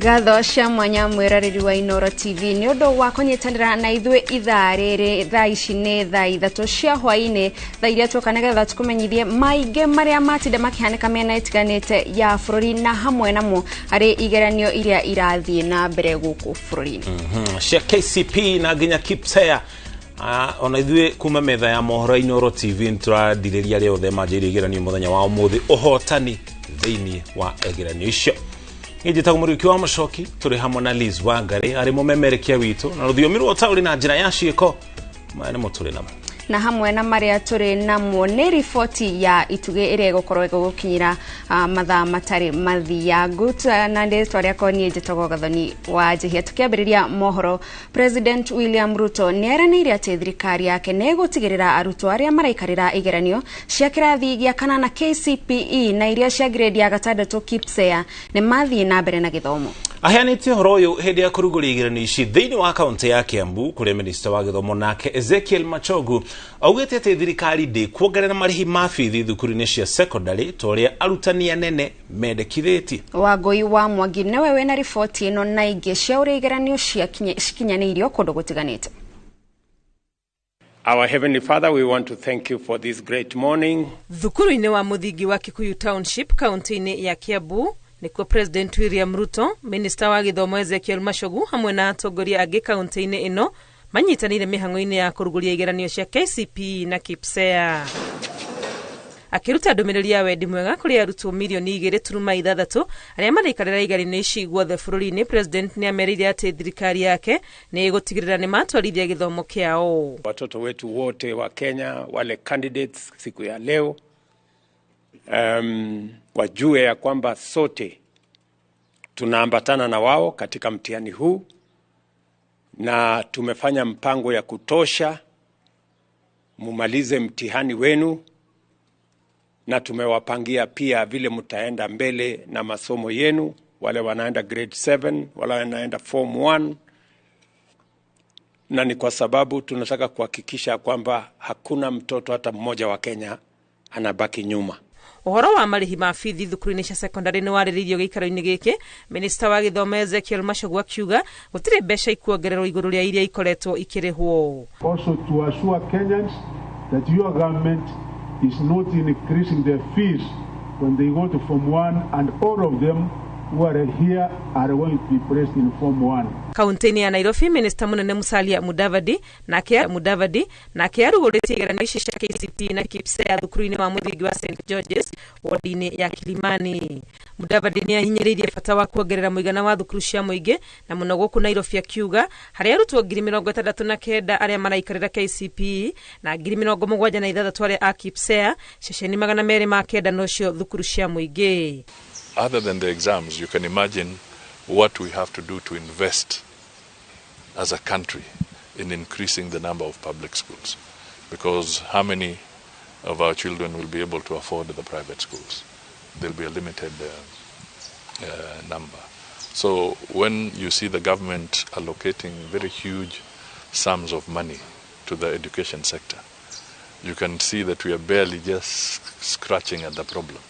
Ngatho cia mwanya mwĩroreri wa Inooro TV nĩ ũndũ wa kũnyitanĩra na ithuĩ ithaa rĩrĩ. Thaa ici nĩ thaa 3 cia hwaĩ-inĩ, thaa iria tuoka nĩgetha tũkũmenyithie maingĩ marĩa matinda makĩhanĩka mĩena ĩtiganĩte ya bũrũri, na hamwe namo harĩ igeranio iria irathiĩ na mbere gũkũ bũrũri-inĩ cia KCP na nginya KPSEA. Ona ithuĩ kuma metha ya mohoro Inooro TV nĩtũradirĩria arĩa othe manjĩrĩirie igeranio mũthenya wa ũmũthĩ ũhotani thĩinĩ wa igeranio icio. Niĩ njĩtagwo Mũriũki wa Mũcoki, tũrĩ hamwe na Liz Wangari arĩ mũmemerekia witũ na rũthiomi rwa ũtaũri na njĩra ya ciĩko. Maya nĩmo tũrĩ namo. Na hamwe na marĩa tũrĩ namo nĩ riboti ya itugĩ ĩrĩa ĩgũkorwo ĩgũgũkinyĩra mathaa matarĩ mathiangu, na rĩtwa rĩakwa niĩ njĩtagwo Gathoni wa Njihia. Tũkĩambĩrĩria mohoro, President William Ruto nĩ eranĩire atĩ thirikari yake nĩ ĩgũtigĩrĩra arutwo arĩa maraikarĩra igeranio cia kĩrathi gĩa kanana KCPE na iria cia grade ya gatandatũ KPSEA nĩ mathiĩ na mbere na gĩthomo. Aheanĩte ũhoro ũyũ hĩndĩ ya kũrugũria igeranio ici thĩinĩ wa kaunti ya Kiambu, kũrĩa minista wa gĩthomo nake Ezekiel Machogu augĩte atĩ thirikari ndĩkuongerera marĩhi ma bithi thukuru-inĩ cia secondary ta ũrĩa arutani anene mendekithĩtie. Wangũi wa Mwangi nĩwe wĩna riboti ĩno na ingĩ cia ũrĩa igeranio cikinyanĩirio kũndũ gũtiganĩte. Our Heavenly Father, we want to thank you for this great morning. Thukuru-inĩ wa mũthingi wa Kikuyu Township kaunti-inĩ ya Kiambu nĩkuo President William Ruto, minista wa gĩthomo Ezekiel Machogu hamwe na atongoria angĩ kaunti-inĩ ĩno manyitanĩire mĩhang'o-inĩ ya kũrugũria igeranio cia KCPE na KPSEA. Akĩruta ndũmĩrĩri ya wendi mwega kũrĩ arutwo mirioni 2.6 arĩa maraikarĩra igeranio ici guothe bũrũri-inĩ, President nĩ amerĩire atĩ thirikari yake nĩ ĩgũtigĩrĩra nĩ matwarithia gĩthomo kĩao. Watoto wetu wote wa Kenya, wale candidates siku ya leo, wajue ya kwamba sote tunaambatana na wao katika mtihani huu na tumefanya mpango ya kutosha mumalize mtihani wenu, na tumewapangia pia vile mtaenda mbele na masomo yenu, wale wanaenda grade 7, wale wanaenda form 1, na ni kwa sababu tunataka kuhakikisha kwamba hakuna mtoto hata mmoja wa Kenya anabaki nyuma. Ũhoro wa marĩhi ma bithi thukuru-inĩ cia secondary nĩ warĩrĩirio gĩikaro-inĩ gĩkĩ, minista wa gĩthomo Ezekiel Machogu akiuga gũtirĩ mbeca ikuongererwo igũrũ rĩa iria ikoretwo ikĩrĩhwo. Also to assure Kenyans that your government is not increasing their fees when they go to Form 1, and all of them who are here are going to be placed in Form 1. Kaunti-inĩ ya Nairobi, minista mũnene Musalia Mudavadi nake arugũrĩtie igeranio ici cia KCPE na KPSEA thukuru-inĩ wa mũthingi wa St George's wodi-inĩ ya Kilimani. Mudavadi nĩ ahinyĩrĩirie bata wa kuongerera mũigana wa thukuru cia mũingĩ na mũno gũkũ Nairobi, akiuga harĩ arutwo 69,000 arĩa maraikarĩra KCPE na 76,000 arĩa a KPSEA, ceceni 209 nocio thukuru cia mũingĩ. Other than the exams, you can imagine what we have to do to invest as a country in increasing the number of public schools. Because how many of our children will be able to afford the private schools? There'll be a limited number. So when you see the government allocating very huge sums of money to the education sector, you can see that we are barely just scratching at the problem.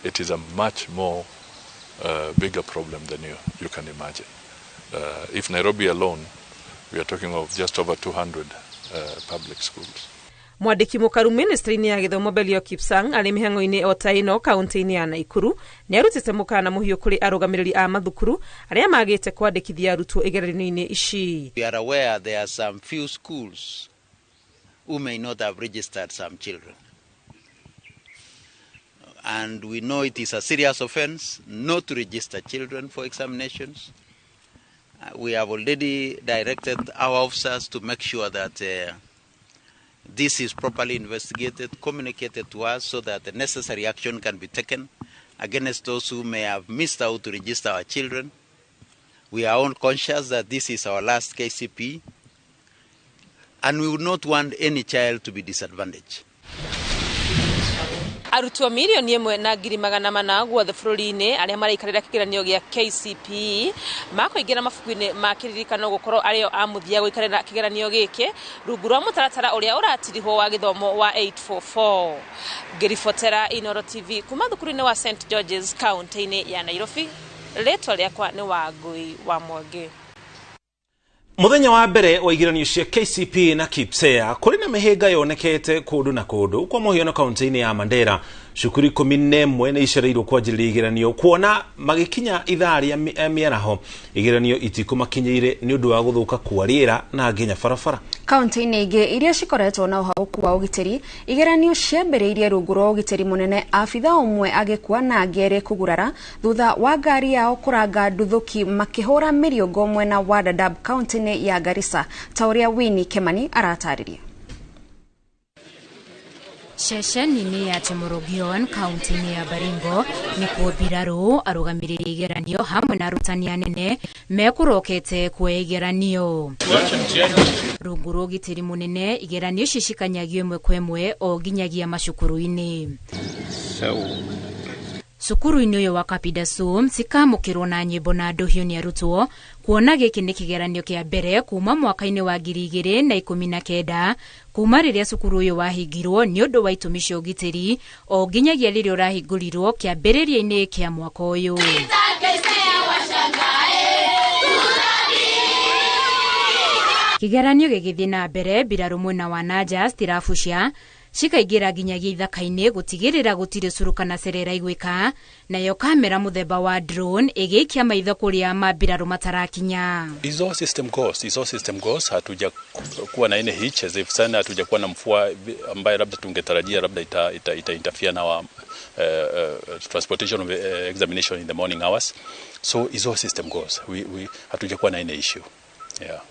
It is a much more bigger problem than you can imagine. If Nairobi alone, we are talking of just over 200 public schools. Mwandĩki mũkaru ministry-inĩ ya gĩthomo Belio Kipsang arĩ mĩhang'o-inĩ o ta ĩno kaunti-inĩ ya Naikuru nĩ arutĩte mũkana mũhiũ kũrĩ arũgamĩrĩri a mathukuru arĩa magĩte kwandĩkithia arutwo igeranio-inĩ ici. We are aware there are some few schools who may not have registered some children. And we know it is a serious offense not to register children for examinations. We have already directed our officers to make sure that this is properly investigated, communicated to us so that the necessary action can be taken against those who may have missed out to register our children. We are all conscious that this is our last KCPE, and we would not want any child to be disadvantaged. Arutwo 1,400,000 guothe bũrũri-inĩ arĩa maraikarĩra kĩgeranio gĩa KCPE makũingĩra mabuku-inĩ ma kĩririkano gũkorwo arĩo a mũthia gũikarĩra kĩgeranio gĩkĩ rungu rwa mũtaratara ũrĩa ũratirihwo wa gĩthomo wa 844. Ngĩribotera Inooro TV kuma thukuru-inĩ wa St George's kaunti-inĩ ya Nairobi, Rĩtwa rĩakwa nĩ Wangui wa Mwangi. Muthenya wa mbere wa igeranio cia KCP na KPSEA kuri na mihinga yonekete kundu na kundu kwa muhiano kaunti-ini ya Mandera. Cukuru 11 nĩ icereirwo kwanjĩrĩria igeranio kuona magikinya ithaa rĩa mĩaraho igeranio itikumakinyĩire nĩ ũndũ wa gũthũka kwa rĩera na nginya barabara. Kaunti-inĩ ingĩ iria cikoretwo na ũhagũku wa ũgitĩri, igeranio ciambĩrĩirie rungu rwa ũgitĩri mũnene, abitha ũmwe agĩkua na angĩ erĩ kũgurara thutha wa ngari yao kũranga nduthũki makĩhũra mĩriũngũ mwena wa Dadaab kaunti-inĩ ya Garissa, ta ũrĩa Winnie Kimani aratarĩria. Ceceni-inĩ ya Chemorogion kaunti-inĩ ya Baringo nĩkuo mbirarũ arũgamĩrĩri igeranio hamwe na arutani anene mekũrokete kuoya igeranio. Rungu rwa ũgitĩri mũnene, igeranio ici cikanyagio ĩmwe kwa ĩmwe o nginyagia macukuru-inĩ. Cukuru-inĩ ũyũ wa Kapidasum cikamũkĩrwo na nyĩmbo na ndũhiũ nĩ arutwo, kuona gĩkĩ nĩ kĩgeranio kĩa mbere kuma mwaka-inĩ wa 2019 kuma rĩrĩa cukuru ũyũ wahingirwo nĩ ũndũ wa itũmi cia ũgitĩri o nginyagia rĩrĩa ũrahingũrirwo kĩambĩrĩria-inĩ kĩa mwaka ũyũ. Kĩgeranio gĩgĩthiĩ na mbere, mbirarũ mwena wa Naja citirabucia cikaingĩra nginyagia ithaka-inĩ gũtigĩrĩra gũtirĩ cũrũ kana cerera igwĩka, nayo kamera mũthemba wa drone ĩgĩikia maitho kũrĩa mambirarũ matarakinya. Hizo system goes, hizo system goes, hatuja kuwa na any hitches if sana, hatuja kuwa na mvua ambayo labda tungetarajia labda ita interfere na wa transportation of examination in the morning hours. So hizo system goes, we hatuja kuwa na any issue. Yeah.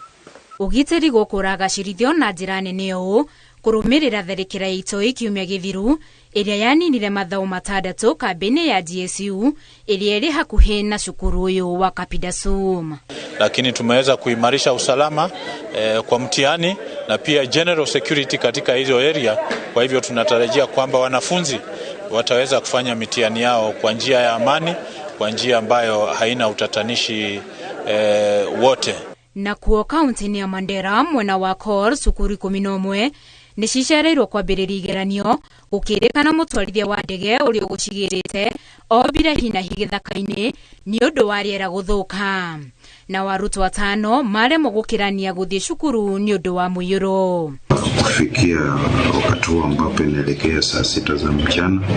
Ũgitĩri gũkũ ũragacĩrithio na njĩra nene ũũ kũrũmĩrĩra tharĩkĩra ya itoi kiumia gĩthiru ĩrĩa yaninire mathaũ 6 kambĩ-inĩ ya GSU ĩrĩa ĩrĩ hakuhĩ na cukuru ũyũ wa Kapidasum. Lakini tumeweza kuimarisha usalama kwa mtihani na pia general security katika hizo area. Kwa hivyo tunatarajia kwamba wanafunzi wataweza kufanya mitihani yao kwa njia ya amani, kwa njia ambayo haina utatanishi wote. Na kuo kaunti-inĩ ya Mandera mwena wa Kor cukuru 11 nĩ cicereirwo kwambĩrĩria igeranio gũkĩrĩkana mũtwarithia wa ndege ũrĩa ũgũcigĩrĩte ombire hinahi gĩthaka-inĩ nĩ ũndũ wa rĩera gũthũka, na arutwo 5 maremwo gũkĩrania gũthiĩ cukuru nĩ ũndũ wa mũiyũro. Kufikia wakati huo ambapo inaelekea saa 6 za mchana,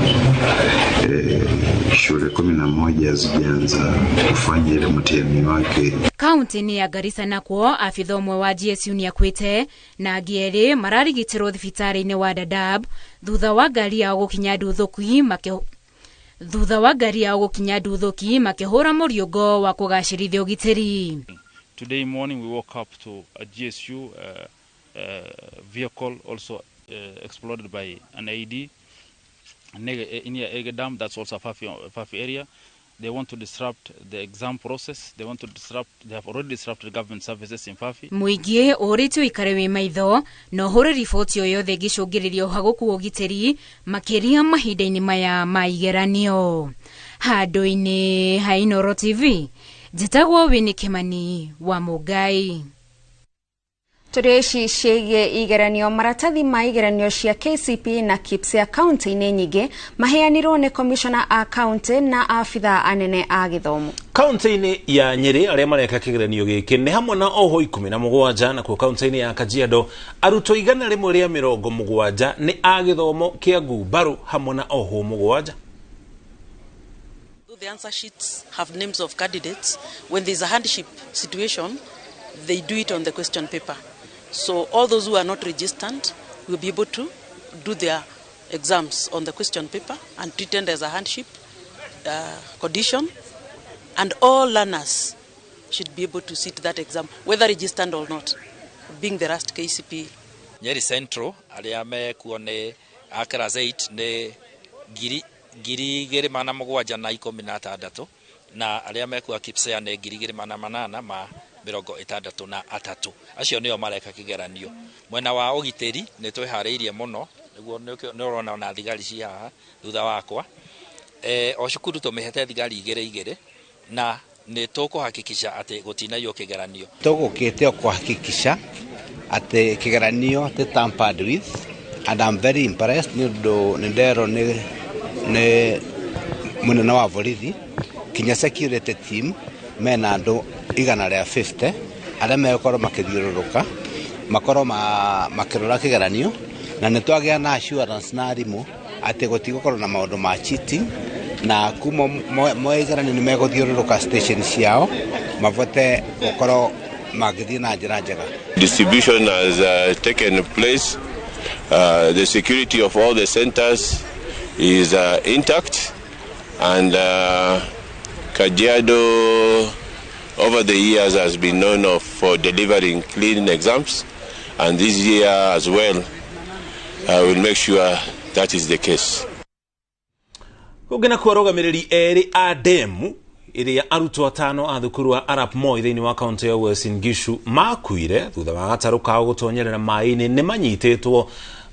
shule 11 hazijaanza kufanya ile mtihani wake. Kaunti-inĩ ya Garissa nakuo abitha ũmwe wa GSU nĩakuĩte na angĩ erĩ mararigitĩrwo thibitarĩ-inĩ wa Dadaab thutha wa ngari yao gũkinya nduthũki makĩhũra mũriũngo wa kũgacĩrithia ũgitĩri. Today morning we woke up to a GSU vehicle also exploded by an AED near Ege Dam, that's also a Fafi area. They want to disrupt the exam process. They want to disrupt, they have already disrupted government services in Fafi. Mũingĩ ũrĩtio ũikare wĩ maitho na ũhũre riboti o yothe ĩngĩcũngĩrĩria ũhagũku wa ũgitĩri makĩria mahinda-inĩ maya ma igeranio. Handũ-inĩ ha Inooro TV, njĩtagwo Winnie Kimani wa Mũngai. Tũrĩ ici ciĩgiĩ igeranio, maratathi ma igeranio cia KCP na KPSEA kaunti-inĩ nyingĩ maheanirwo nĩ komishona a kaunti na abitha anene a gĩthomo. Kaunti-inĩ ya Nyeri arĩa mareka kĩgeranio gĩkĩ nĩ hamwe na oho 17, nakuo kaunti-inĩ ya Kajiado arutwo 170 nĩ a gĩthomo kĩa ngumbarũ hamwe na oho 7. The answer sheets have names of candidates. When there's a hardship situation, they do it on the question paper. So all those who are not registered will be able to do their exams on the question paper and treated as a hardship condition. And all learners should be able to sit that exam, whether registered or not, being the last KCP. Nyeri Central, arĩa mekuo nĩ a class 8 nĩ 2716 na arĩa mekuo KPSEA nĩ 2863. Acio nĩo mareka kĩgeranio. Mwena wa ũgitĩri nĩ twĩharĩirie mũno, nĩguo nĩ ũrona ona thigari ci haha thutha wakwa. O cukuru tũmĩhete thigari 2 na nĩ tũkũhakikisha atĩ gũtinaiywo kĩgeranio. Tũgũkĩte o kũhakikisha atĩ kĩgeranio ti tampered with, and I'm very impressed nĩ ũndũ nĩ nderwo nĩ mũnene wa borithi Kinya security team mena andũ 150 arĩa megũkorwo makĩthiũrũrũka makorwo makĩrora kĩgeranio, na nĩ twagĩa na assurance na arimũ atĩ gũtigũkorwo na maũndũ ma cheating, na kuma moya igeranio nĩ megũthiũrũrũka station ciao mabote gũkorwo magĩthiĩ na njĩra njega. Distribution has taken place. The security of all the centers is intact, and Kajiado over the years has been known of for delivering clean exams, and this year as well we'll make sure that is the case. Kũngĩ nakuo arũgamĩrĩri erĩ a demu ĩrĩa arutwo atano a thukuru wa Arap Moi thĩinĩ wa kaunti ya Uasin Gishu makuire thutha wa gatarũ kao gũtonyerera maĩ-inĩ nĩ manyitĩtwo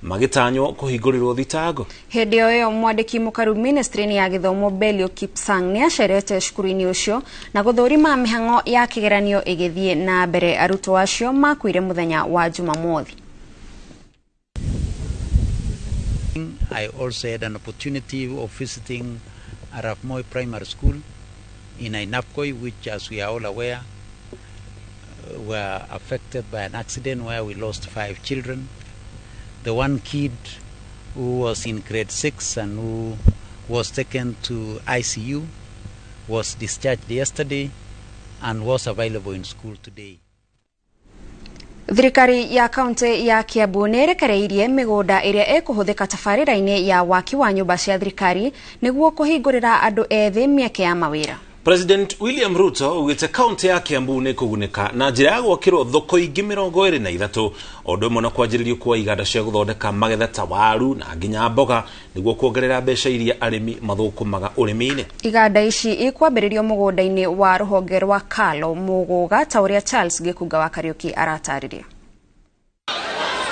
magĩtanywo kũhingũrĩrwo thitango. Hĩndĩ o ĩyo mwandĩki mũkaru ministry-inĩ ya gĩthomo Belio Kipsang nĩ acerete cukuru-inĩ ũcio na gũthũrima mĩhang'o ya kĩgeranio ĩgĩthiĩ na mbere. Arutwo acio makuire mũthenya wa Jumamothi. I also had an opportunity of visiting Arap Moi Primary School in Ainabkoi, which, as we are all aware, were affected by an accident where we lost 5 children. The one kid who was in grade 6 and who was taken to ICU was discharged yesterday and was available in school today. Thirikari ya kaunti ya Kiambu nĩ ĩrekereirie mĩgũnda ĩrĩa ĩkũhũthĩka tabarĩra-inĩ ya waki wa nyũmba cia thirikari nĩguo kũhingũrĩra andũ ethĩ mĩeke ya mawĩra. President William Ruto augĩte kaunti ya Kiambu nĩ kũgunĩka na njĩra ya gwakĩrwo thoko ingĩ 23 o ũndũ ũmwe na kwanjĩrĩrio kwa iganda cia gũthondeka magetha ta waru na nginya mboga nĩguo kuongerera mbeca iria arĩmi mathũkũmaga ũrĩmi-inĩ. Iganda ici ikwambĩrĩrio mũgũnda-inĩ wa rũhonge rwa Kalo Mũgũga ta ũrĩa Charles Gĩkunga wa Kariũki aratarĩria.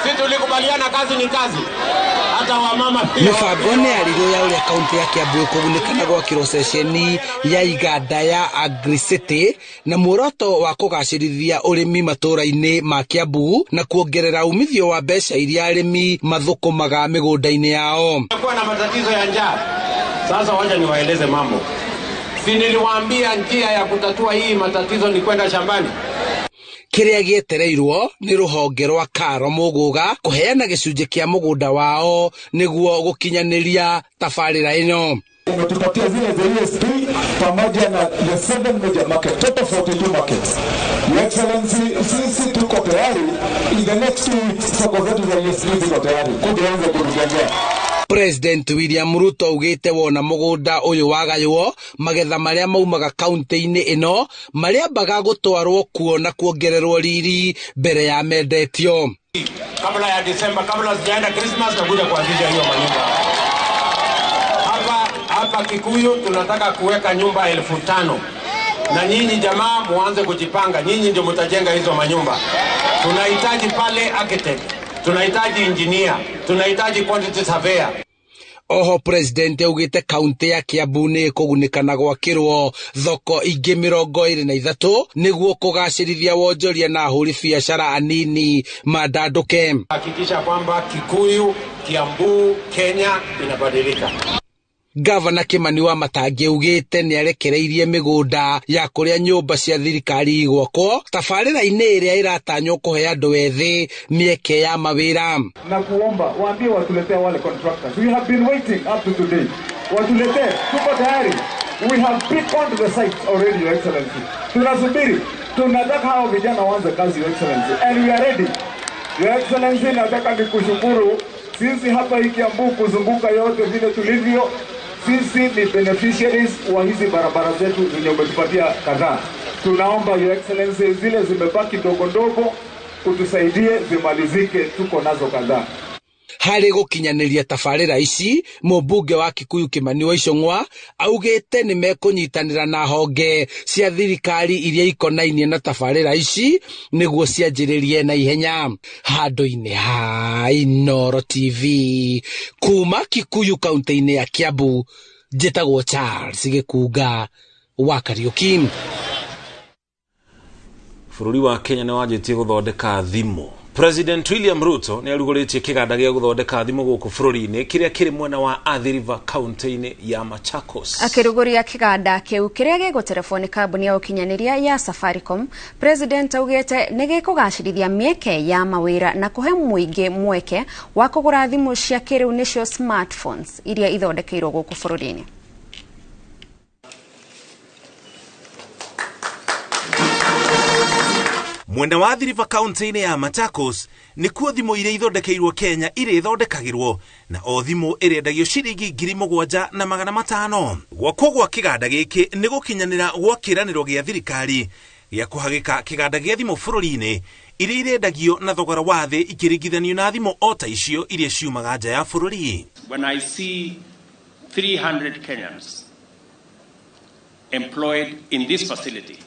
Sisi tulikubaliana kazi ni kazi. Hata wamama pia. Mĩbango nĩ yarĩirio ya ũrĩa kaunti ya Kiambu ĩkũgunĩka na gwakĩrwo ceceni ya iganda ya Agricity na muoroto wa kũgacĩrithia ũrĩmi matũũra-inĩ ma Kiambu na kuongerera umithio wa mbeca iria arĩmi mathũkũmaga mĩgũnda-inĩ yao. Kumekuwa na matatizo ya njaa. Sasa wacha niwaeleze mambo. Si niliwaambia njia ya kutatua hii matatizo ni kwenda shambani. Kĩrĩa gĩetereirwo nĩ rũhonge rwa Karo Mũgũga kũheana gĩcunjĩ kĩa mũgũnda wao nĩguo gũkinyanĩria tabarĩra ĩno. Umetupatia zile za ESP pamoja na the 7 major market, total 42 markets. Your Excellency, sisi tuko tayari in the next 2 weeks soko zetu za ESP ziko tayari kuanza kujengea. President William Ruto augĩte wona mũgũnda ũyũ wagaywo magetha marĩa maumaga kaunti-inĩ ĩno marĩambaga gũtwarwo kuo na kuongererwo riri mbere ya mendetio. Kabla ya Disemba, kabla sijaenda Christmas, nakuja kuanzisha hiyo manyumba. Hapa Kikuyu tunataka kuweka nyumba 5,000. Na nyinyi jamaa muanze kujipanga, nyinyi ndio mtajenga hizo manyumba. Tunahitaji pale architect, tunahitaji engineer, tunahitaji quantity surveyor. Oho president augĩte kaunti ya Kiambu nĩ ĩkũgunĩka na gwakĩrwo thoko ingĩ 23 nĩguo kũgacĩrithia wonjoria na ahũri biacara anini mandandũke. Hakikisha kwamba Kikuyu, Kiambu, Kenya inabadilika. Gavana Kimani wa Matangi augĩte nĩ arekereirie mĩgũnda ya kũrĩa nyũmba cia thirikari igwakwo tabarĩra-inĩ ĩrĩa ĩratanywo kũhe andũ ethĩ mĩeke ya mawĩra. Na kuomba waambie watuletee wale contractors. We have been waiting up to today. Watuletee, tuko tayari. We have picked on the sites already, Your Excellency. Tunasubiri, tunataka hao vijana waanze kazi, Your Excellency, and we are ready. Your Excellency, nataka nikushukuru. Sisi hapa Kiambu kuzunguka yote vile tulivyo, sisi ni beneficiaries wa hizi barabara zetu zenye umetupatia kadhaa. Tunaomba Your Excellency zile zimebaki ndogo ndogo utusaidie zimalizike, tuko nazo kadhaa. Harĩ gũkinyanĩria tabarĩra ici, mũmbunge wa Kikuyu Kimani wa Ichung'wa augĩte nĩ mekũnyitanĩra na honge cia thirikari iria ikonainie na tabarĩra ici nĩguo cianjĩrĩrie na ihenya. Handũ-inĩ ha Inooro TV kuma Kikuyu kaunti-inĩ ya Kiambu, njĩtagwo Charles Gĩkunga wa Kariũki. Bũrũri wa Kenya nĩ wanjĩtie gũthondeka thimũ President William Ruto nĩ arugũrĩtie kĩganda gĩa gũthondeka thimũ gũkũ bũrũri-inĩ kĩrĩa kĩrĩ mwena wa Athi River kaunti-inĩ ya Machakos. Akĩrugũria kĩganda kĩu kĩrĩa gĩgũterebwo nĩ kambuni ya ũkinyanĩria ya Safaricom, President augĩte nĩ gĩkũgacĩrithia mĩeke ya mawĩra na kũhe mũingĩ mweke wa kũgũra thimũ cia kĩrĩu nĩcio smartphones iria ithondekeirwo gũkũ bũrũri-inĩ. Mwena wa Athi River kaunti-inĩ ya Machakos nĩkuo thimũ iria ithondekeirwo Kenya irĩ ithondekagĩrwo na o thimũ ĩrendagio ciringi 7,500. Gwakwo gwa kĩganda gĩkĩ nĩ gũkinyanĩra gwa kĩĩranĩro gĩa thirikari gĩa kũhagĩka kĩganda gĩa thimũ bũrũri-inĩ iria irendagio na thogora wa thĩ ikĩringithanio na thimũ o ta icio iria ciumaga nja ya bũrũri. When I see 300 Kenyans employed in this facility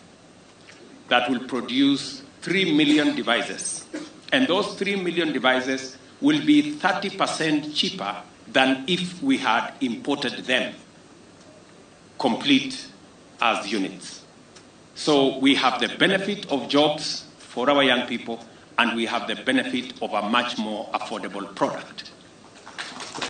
that will produce 3 million devices, and those 3 million devices will be 30% cheaper than if we had imported them complete as units. So we have the benefit of jobs for our young people, and we have the benefit of a much more affordable product.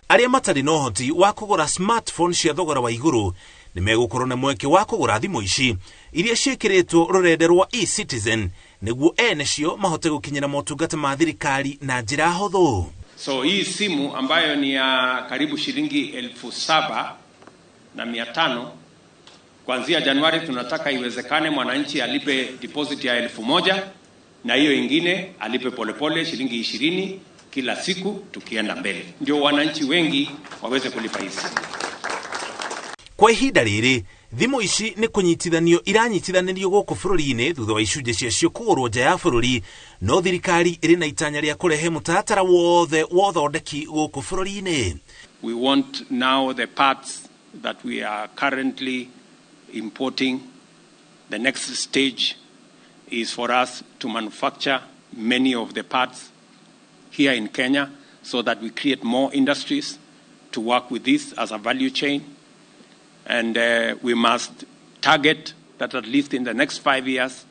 Arĩa matarĩ na ũhoti wa kũgũra smartphone cia thogora wa igũrũ nĩ megũkorwo na mweke wa kũgũra thimũ ici iria ciĩkĩrĩtwo rũrenda rwa eCitizen nĩguo ene cio mahote gũkinyĩra motungata ma thirikari na njĩra hũthũ. So hii simu ambayo ni ya karibu shilingi 7,500, kuanzia Januari tunataka iwezekane mwananchi alipe deposit ya 1,000 na hiyo ingine alipe polepole shilingi 20 kila siku tukienda mbele, ndio wananchi wengi waweze kulipa hizi. Kwa ihinda rĩrĩ thimũ ici nĩ kũnyitithanio iranyitithanĩrio gũkũ bũrũri-inĩ thutha wa icunjĩ ciacio kũgũrwo nja ya bũrũri, no thirikari ĩrĩ na itanya rĩa kũrehe mũtaratara wothe wa ũthondeki gũkũ bũrũri-inĩ. We want now the parts that we are currently importing. The next stage is for us to manufacture many of the parts here in Kenya so that we create more industries to work with this as a value chain. And we must target that at least in the next 5 years,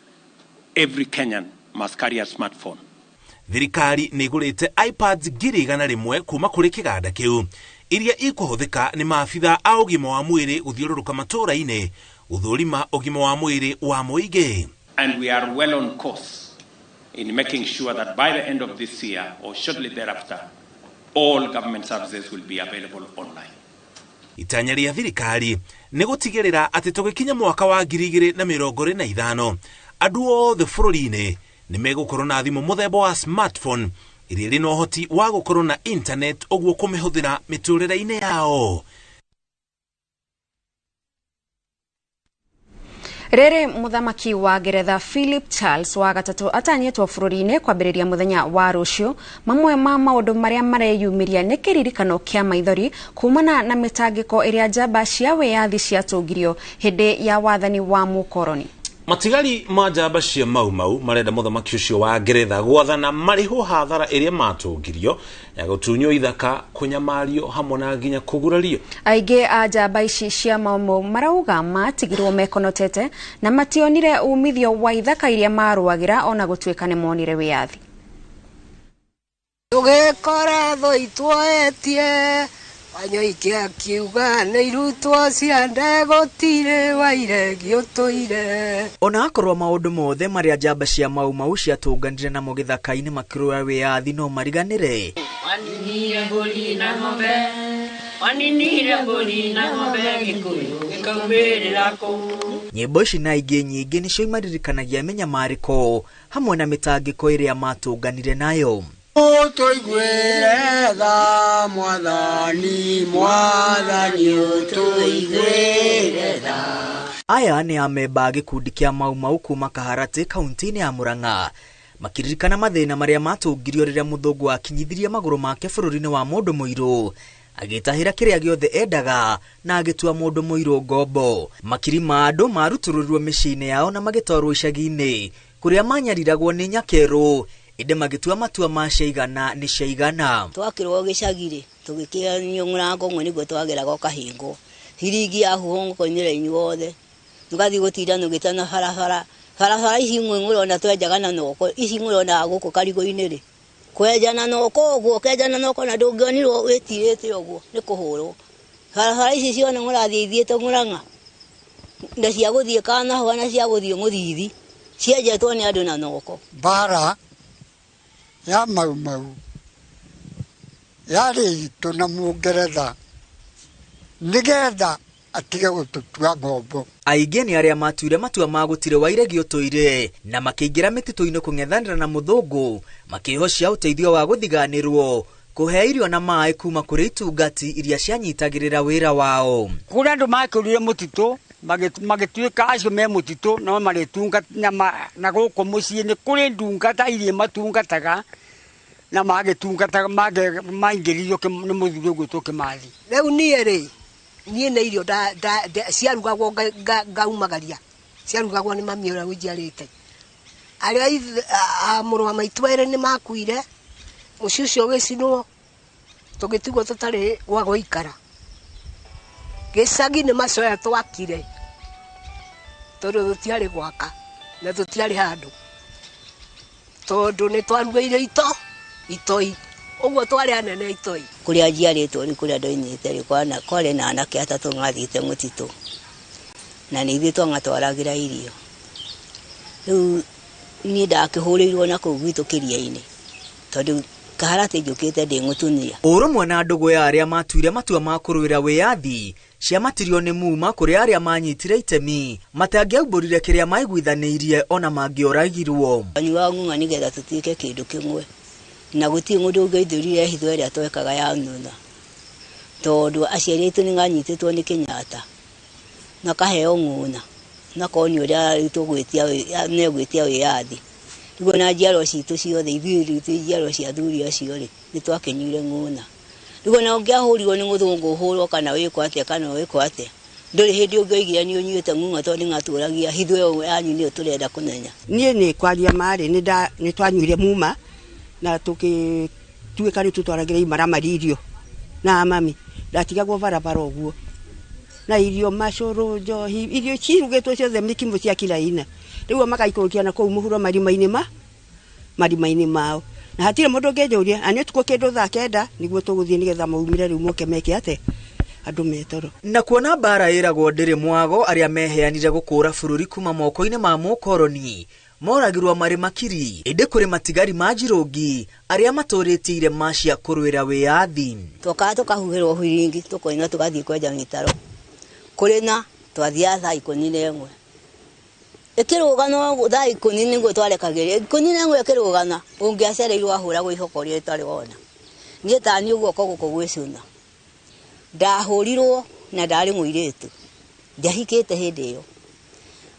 every Kenyan must carry a smartphone. Thirikari nĩ ĩgũrĩte iPads 100,000 kuma kũrĩ kĩganda kĩu iria ikũhũthĩka nĩ maabitha a ũgima wa mwĩrĩ gũthiũrũrũka matũũra-inĩ gũthũrima ũgima wa mwĩrĩ wa mũingĩ. And we are well on course in making sure that by the end of this year or shortly thereafter, all government services will be available online. Itanya rĩa thirikari nĩ gũtigĩrĩra atĩ tũgĩkinya mwaka wa 2025 andũ othe bũrũri-inĩ nĩ megũkorwo na thimũ mũthemba wa smartphone iria ĩrĩ na ũhoti wa gũkorwo na internet ũguo kũmĩhũthĩra mĩtũrĩre-inĩ yao. Rĩrĩ mũthamaki wa Ngeretha Philip Charles wa gatatũ atanyĩtwo bũrũri-inĩ kwambĩrĩria mũthenya wa rũciũ. Mamwe ma maũndũ marĩa mareyumĩria nĩ kĩririkano kĩa maithori kumana na mĩtangĩko ĩrĩa njamba cia wĩyathi ciatũngirio hĩndĩ ya wathani wa mũkoroni. Matigari ma njamba cia Mau Mau marenda mũthamaki ũcio wa Ngeretha gwathana marĩhwo hathara ĩrĩa matũngirio ya gũtunywo ithaka, kũnyamario hamwe na nginya kũgurario. Aingĩ a njamba ici cia Mau Mau marauga matigirwo mekonotete na mationire umithio wa ithaka iria marũagĩra ona gũtuĩka nĩ monire wĩyathi. Tũgĩkora thũ itwoetie Wanyoike akiuga nĩ irutwo cia ndegũtirĩ wairegi ũtũire. Ona akorwo maũndũ mothe marĩa njamba cia Mau Mau ciatũnganire namo gĩthaka-inĩ makĩrũa wĩyathi no mariganĩre. Waninire mbũri na ng'ombe, waninire mbũri na ng'ombe, Gĩkũyũ gĩkaumĩrĩra kũu. Nyĩmbo ici na ingĩ nyingĩ nĩcio imaririkanagia mĩnyamarĩko hamwe na mĩtangĩko ĩrĩa matũnganire nayo. Ũtũiguĩre tha mwathani, mwathani ũtũiguĩre tha. Aya nĩ amemba a gĩkundi kĩa Mau Mau kuma Kaharatĩ kaunti-inĩ ya Murang'a makiririkana mathĩna marĩa matũngirio rĩrĩa mũthũngũ akinyithirie magũrũ make bũrũri-inĩ wa mũndũ mũirũ agĩtahĩra kĩrĩa gĩothe endaga na agĩtua mũndũ mũirũ ngombo. Makiri ma andũ marutũrũrirwo mĩciĩ-inĩ yao na magĩtwarwo icagi-inĩ kũrĩa manyariragwo nĩ nyakerũ ĩndĩ magĩtua matua ma ciaigana nĩ ciaigana. Twakĩrwo gĩcagi-rĩ tũgĩkĩanio mũrango ũmwe nĩguo twageraga ũkahingwo hiringi yahuhwo mũkoimĩra inyuothe tũgathiĩ gũtinda nũgĩtana barabara barabara ici imwe mũrona twenjaga na noko ici mũrona gũkũ karigũ-inĩ rĩ Kwenjana noko ũguo, ũkenjana noko na ndũngĩonirwo wĩtirĩte ũguo nĩ kũhũrwo. Barabara ici ciothe mũrathiĩ ithiĩte Mũrang'a na cia gũthiĩ Kanahũa na cia gũthiĩ Mũthithi cienjetwo nĩ andũ na noko. Mbara ya Mau Mau yarĩ itũ na Mũngeretha nĩgetha atige gũtũtua ngombo. Aingĩ nĩ arĩa matuire matua ma gũtirĩ wairegi ũtũire na makĩingĩra mĩtitũ-inĩ kũng'ethanĩra na mũthũngũ, makĩhocia ũteithio wa gũthiganĩrwo, kũhe irio na maĩ kuma kũrĩ itungati iria cianyitagĩrĩra wĩra wao. Kũrĩa andũ makĩũrire mũtitũ magĩtuĩka acio me mũtitũ no marĩtungata na gũkũ mũciĩ nĩ kũrĩ ndungata iria matungataga na magĩtungataga maingĩririo nĩ mũthuri ũgwĩtwo Kĩmathi. Rĩu niĩ rĩ, niĩ nĩ irio ciarugagwo ngaumagaria, ciarugagwo nĩ mami ũrĩa ũnjiarĩte. Arĩa mũrũ wa maitũ erĩ nĩ makuire, mũciĩ ũcio ũgĩcinwo, tũgĩtigwo tũtarĩ gwa gũikara. Gĩcagi nĩ macoya twakire, tondũ tũtiarĩ gwaka na tũtiarĩ handũ, tondũ nĩ twarugĩire itoi, ũguo twarĩ anene itoi. Kũrĩa njiarĩtwo rĩ, kũrĩa ndoimĩte rĩ, kwarĩ na anake atatũ mathiĩte mũtitũ na nĩ ithuĩ twamatwaragĩra irio. Rĩu niĩ ndakĩhũrĩirwo na kũu gwitũ kĩria-inĩ tondũ Kaharatĩ njũkĩte ndĩ mũtumia. Ũrũmwe na ndũgũ ya arĩa matuire matua ma kũrũĩra wĩyathi ciamatirio nĩ muma kũrĩ arĩa manyitire itemi matangĩaumbũrire kĩrĩa maiguithanĩirie ona mangĩoragirwo. Twanyuaga ng'ung'a nĩgetha tũtuĩke kĩndũ kĩmwe na gũtirĩ mũndũ ũngĩaithũrire hitho ĩrĩa twekaga ya ng'ung'a, tondũ aciari aitũ nĩ manyitĩtwo nĩ Kenyatta makaheo ng'ung'a makonio ũrĩa tũgwĩtia megwĩtia wĩyathi. Rĩu ona njiarwa citũ ciothe ithuĩ rĩu twĩ njiarwa cia athuri acio rĩ, nĩ twakĩnyuire ng'ung'a. Rĩu ona ũngĩahũrirwo nĩ mũthũngũ ũhũrwo kana wĩkwo atĩa kana wĩkwo atĩa, ndũrĩ hĩndĩ ũngĩoigire nĩ ũnyuĩte ng'ung'a tondũ nĩ ngatũragia hitho ĩyo yanyu nĩyo tũrenda kũmenya. Niĩ nĩ kwaria marĩ nĩ twanyuire muma na tũgĩtuĩka rĩu tũtwaragĩra imaramari irio na mami ndatigagwo barabara ũguo na irio macũrũ njohi irio cirugĩtwo ciothe mĩkimo cia kila aina. Rĩu magaikũrũkia na kũu mũhuro marima-inĩ mao na hatirĩ mũndũ ũngĩnjũria na nĩ ũtukũ kĩndũ thaa 9 nĩguo tũgũthiĩ nĩgetha maumĩre rĩu moke meke atĩa andũ metoro. Na kuona mbara ĩragwo ndĩrĩ mwago, arĩa meheanire gũkũra bũrũri kuma moko-inĩ ma mũkoroni moragirwo marĩ makiri, ĩndĩ kũrĩ matigari ma njirũngi arĩa matũrĩtie irema cia kũrũĩra wĩyathi. Twokaga tũkahuhĩrwo huringi tũkoina tũgathiĩ kwenja mĩtaro kũrĩ na twathiaga thaa 11 ĩkĩrũgana thaa 10 nĩguo twarekagĩrĩria 11 ĩkĩrũgana ũngĩacereirwo ahũragwo ihoko rĩrĩa ũtarĩ wona. Niĩ ta niĩ guoko gũkũ gwĩcũna ndahũrirwo na ndarĩ mũirĩtu, ndiahikĩte hĩndĩ ĩyo,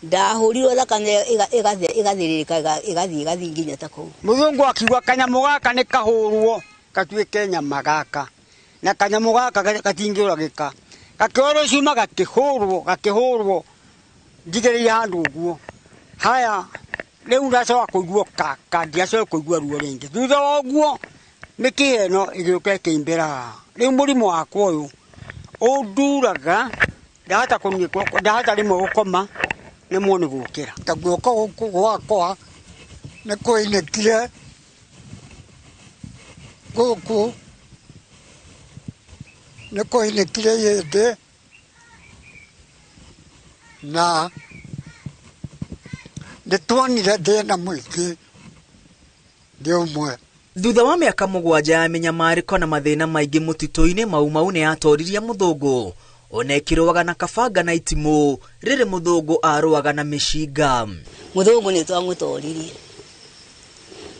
ndahũrirwo thakame ĩgathĩrĩrĩka ĩgathiĩ ĩgathiĩ nginya ta kũu. Mũthũngũ akiuga kanyamũ gaka nĩ kahũrwo gatuĩke nyama gaka na kanyamũ gaka gatingĩũragĩka, gakĩoerwo cuma gakĩhũrwo njigĩrĩire handũ ũguo. Haya rĩu ndacoka kũigua kaka, ndiacoka kũigua ruo rĩngĩ. Thutha wa ũguo mĩkiha ĩno ĩgĩũka ĩkĩimbĩra haha. Rĩu mũrimũ wakwa ũyũ ũnduraga, ndahota kũnyitwo, ndahota rĩmwe gũkoma nemwo nĩ gũkĩra. Ta guoko gũkũ gwakwa nĩ kũinĩkire gũkũ nĩ kũinĩkire hĩndĩ na nĩ tuonire thĩna mũingĩ ndĩ ũmwe. Thutha wa mĩaka 7 ya mĩnyamarĩko na mathĩna maingĩ mũtitũ-inĩ, Mau Mau nĩ yatoririe mũthũngũ ona ĩkĩrũaga na kabanga na itimũ rĩrĩ mũthũngũ arũaga na mĩcinga. Mũthũngũ nĩ twamũtoririe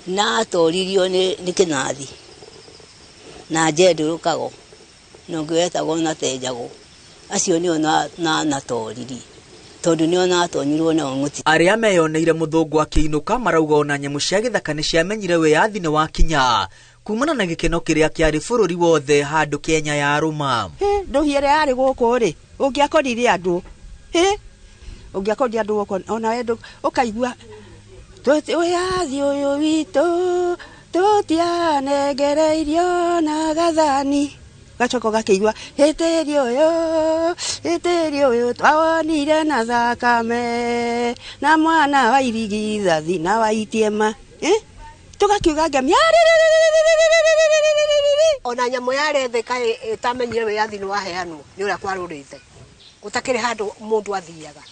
na atoririo nĩ Kĩnathi na Njendũrũkago na ũngĩ wetagwo na Tenjagwo, acio nĩo natoririe tondũ nĩo natonyirwo nao mũtitũ. Arĩa meyoneire mũthũngũ akĩinũka marauga ona nyamũ cia gĩthaka nĩ ciamenyire wĩyathi nĩ wakinya kumana na gĩkeno kĩrĩa kĩarĩ bũrũri wothe handũ Kenya yarũma. Ndũhi ĩrĩa yarĩ gũkũ rĩ, ũngĩakorire andũ, ũngĩakorire andũ gũkũ ona we ũkaigua wĩyathi ũyũ witũ tũtianengereirio na gathani, gacoka ũgakĩigua hĩtĩri ũyũ twawonire na thakame na mwana wa irigithathi na wa itiema. Tũgakiuga ngemi ona nyamũ yarĩ thĩ kaĩ ĩtamenyire wĩyathi nĩ waheanwo nĩ ũrĩa kwarũrĩte gũtakĩrĩ handũ mũndũ athiaga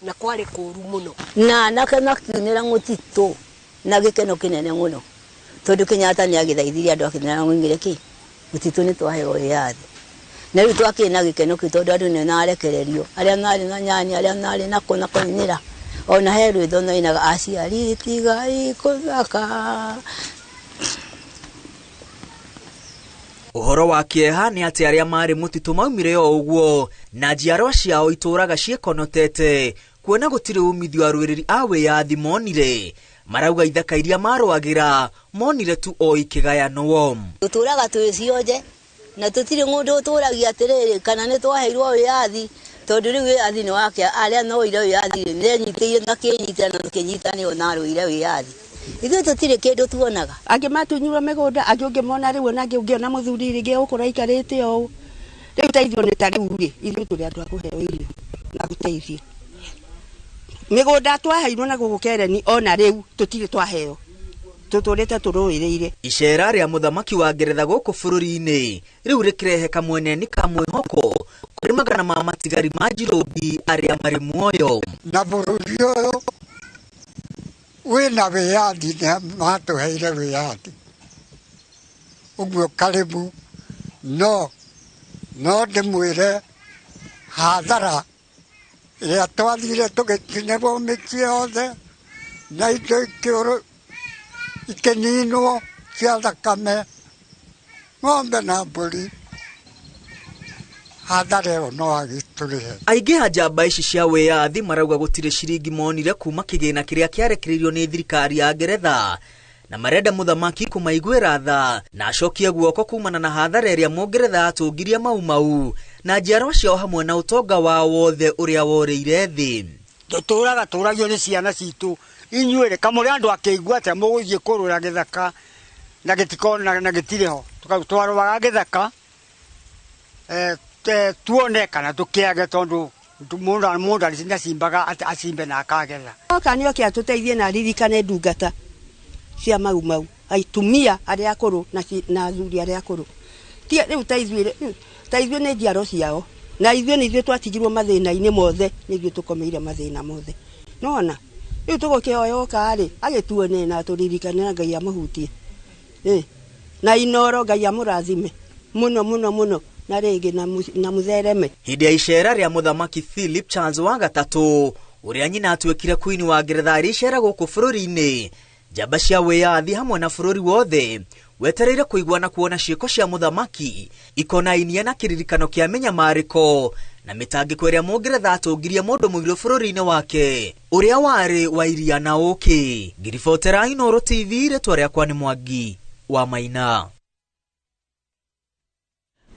na kwarĩ kũũru mũno na anake makiunĩra mũtitũ na gĩkeno kĩnene mũno tondũ Kenyatta nĩ agĩthaithirie andũ akĩmera mũingĩre kĩ mũtitũ nĩ twaheo wĩyathi na rĩu twakĩrĩ na gĩkeno kĩu tondũ andũ nĩ marekererio arĩa marĩ na nyanya arĩa marĩ na kũ na kũinĩra ona he rwĩtho nainaga aciari tigai kũthaka. Ũhoro wa kĩeha nĩ atĩ arĩa marĩ mũtitũ maumire o ũguo na njiarwa ciao itũraga ciĩkonotete kuona gũtirĩ umithio arũĩrĩri a wĩyathi monire marauga ithaka iria marũagĩra monire tu o ikĩgayanwo. Tũtũraga twĩ cionje na tũtirĩ mũndũ ũtũragia atĩrĩrĩ kana nĩ twaheirwo wĩyathi tondũ rĩu wĩyathi nĩ wake arĩa noire wĩyathi nĩenyitĩire makĩnyitĩra na tũkĩnyitanĩo na arũire wĩyathi ithuĩ tũtirĩ kĩndũ tuonaga. Angĩ matunyirwo mĩgũnda angĩ ũngĩmona rĩu ona angĩ ũngĩona mũthuri rĩngĩ ũkũra aikarĩte ũũ rĩu ta ithuĩ nĩ ta rĩu rĩ ithuĩ tũrĩ andũ a kũheo irio na gũteithio mĩgũnda twaheirwo na gũkũ Kereni ona rĩu tũtirĩ twaheo tũtũrĩte tũrũĩrĩire. Icera rĩa mũthamaki wa Ngeretha gũkũ bũrũri-inĩ rĩu rĩkĩrehe kamweneni ka mwĩhoko kũrĩ magana ma matigari ma Njirobi arĩa marĩ muoyo. Na bũrũri ũyũ wĩna wĩyathi nĩ matũheire wĩyathi ũguo karibu no ndĩmwĩre hathara ĩrĩa twathire tũgĩtinĩrwo mĩciĩ yothe na indo ikĩninwo cia thakame ng'ombe na mbũri hathara ĩyo no agĩtũrĩhe. Aingĩ a njamba ici cia wĩyathi marauga gũtirĩ ciringi monire kuma kĩgĩna kĩrĩa kĩarekereirio nĩ thirikari ya Ngeretha na marenda mũthamaki kũmaiguĩra tha na acokie guoko kumana na hathara ĩrĩa Mũngeretha atũngirie Mau Mau na njiarwa ciao hamwe na ũtonga wao wothe ũrĩa worĩire thĩ. Tũtũraga tũragio nĩ ciana citũ inyuĩ rĩ kamũrĩ andũ akĩigua atĩa mũgũthiĩ kũrũra gĩthaka na gĩtikona na gĩtirĩ ho twarũaga gĩthaka tuone kana tũkĩage tondũ mũndũ nĩacimbaga acimbe na akagetha. Oka nĩ oke atũteithie na aririkane ndungata cia Mau Mau aitumia arĩa akũrũ na athuri arĩa akũrũ rĩu ta ithuĩ nĩ njiaro ciao na ithuĩ nĩ ithuĩ twatigirwo mathĩna-inĩ mothe nĩ ithuĩ tũkomeire mathĩna mothe nona rĩu tũgũkĩhoya oka rĩ agĩtuone na atũririkane na Ngai amũhutie na Inoro Ngai amũrathime mũno mũno mũno na rĩngĩ na mũthereme. Hĩndĩ ya icera rĩa mũthamaki Philip Charles wa gatatũ ũrĩa nyina atuĩkire queen wa Ngeretha arĩcera gũkũ bũrũri-inĩ njamba cia wĩyathi hamwe na bũrũri wothe wetereire kũigua na kuona ciĩko cia mũthamaki ikonainie na kĩririkano kĩa mĩnyamarĩko na mĩtangĩko ĩrĩa Mũngeretha atũngirie mũndũ mũirũ bũrũri-inĩ wake ũrĩa warĩ wa iria na ũkĩ. Ngiribotera Inooro TV, rĩtwa rĩakwa nĩ Mwangi wa Maina.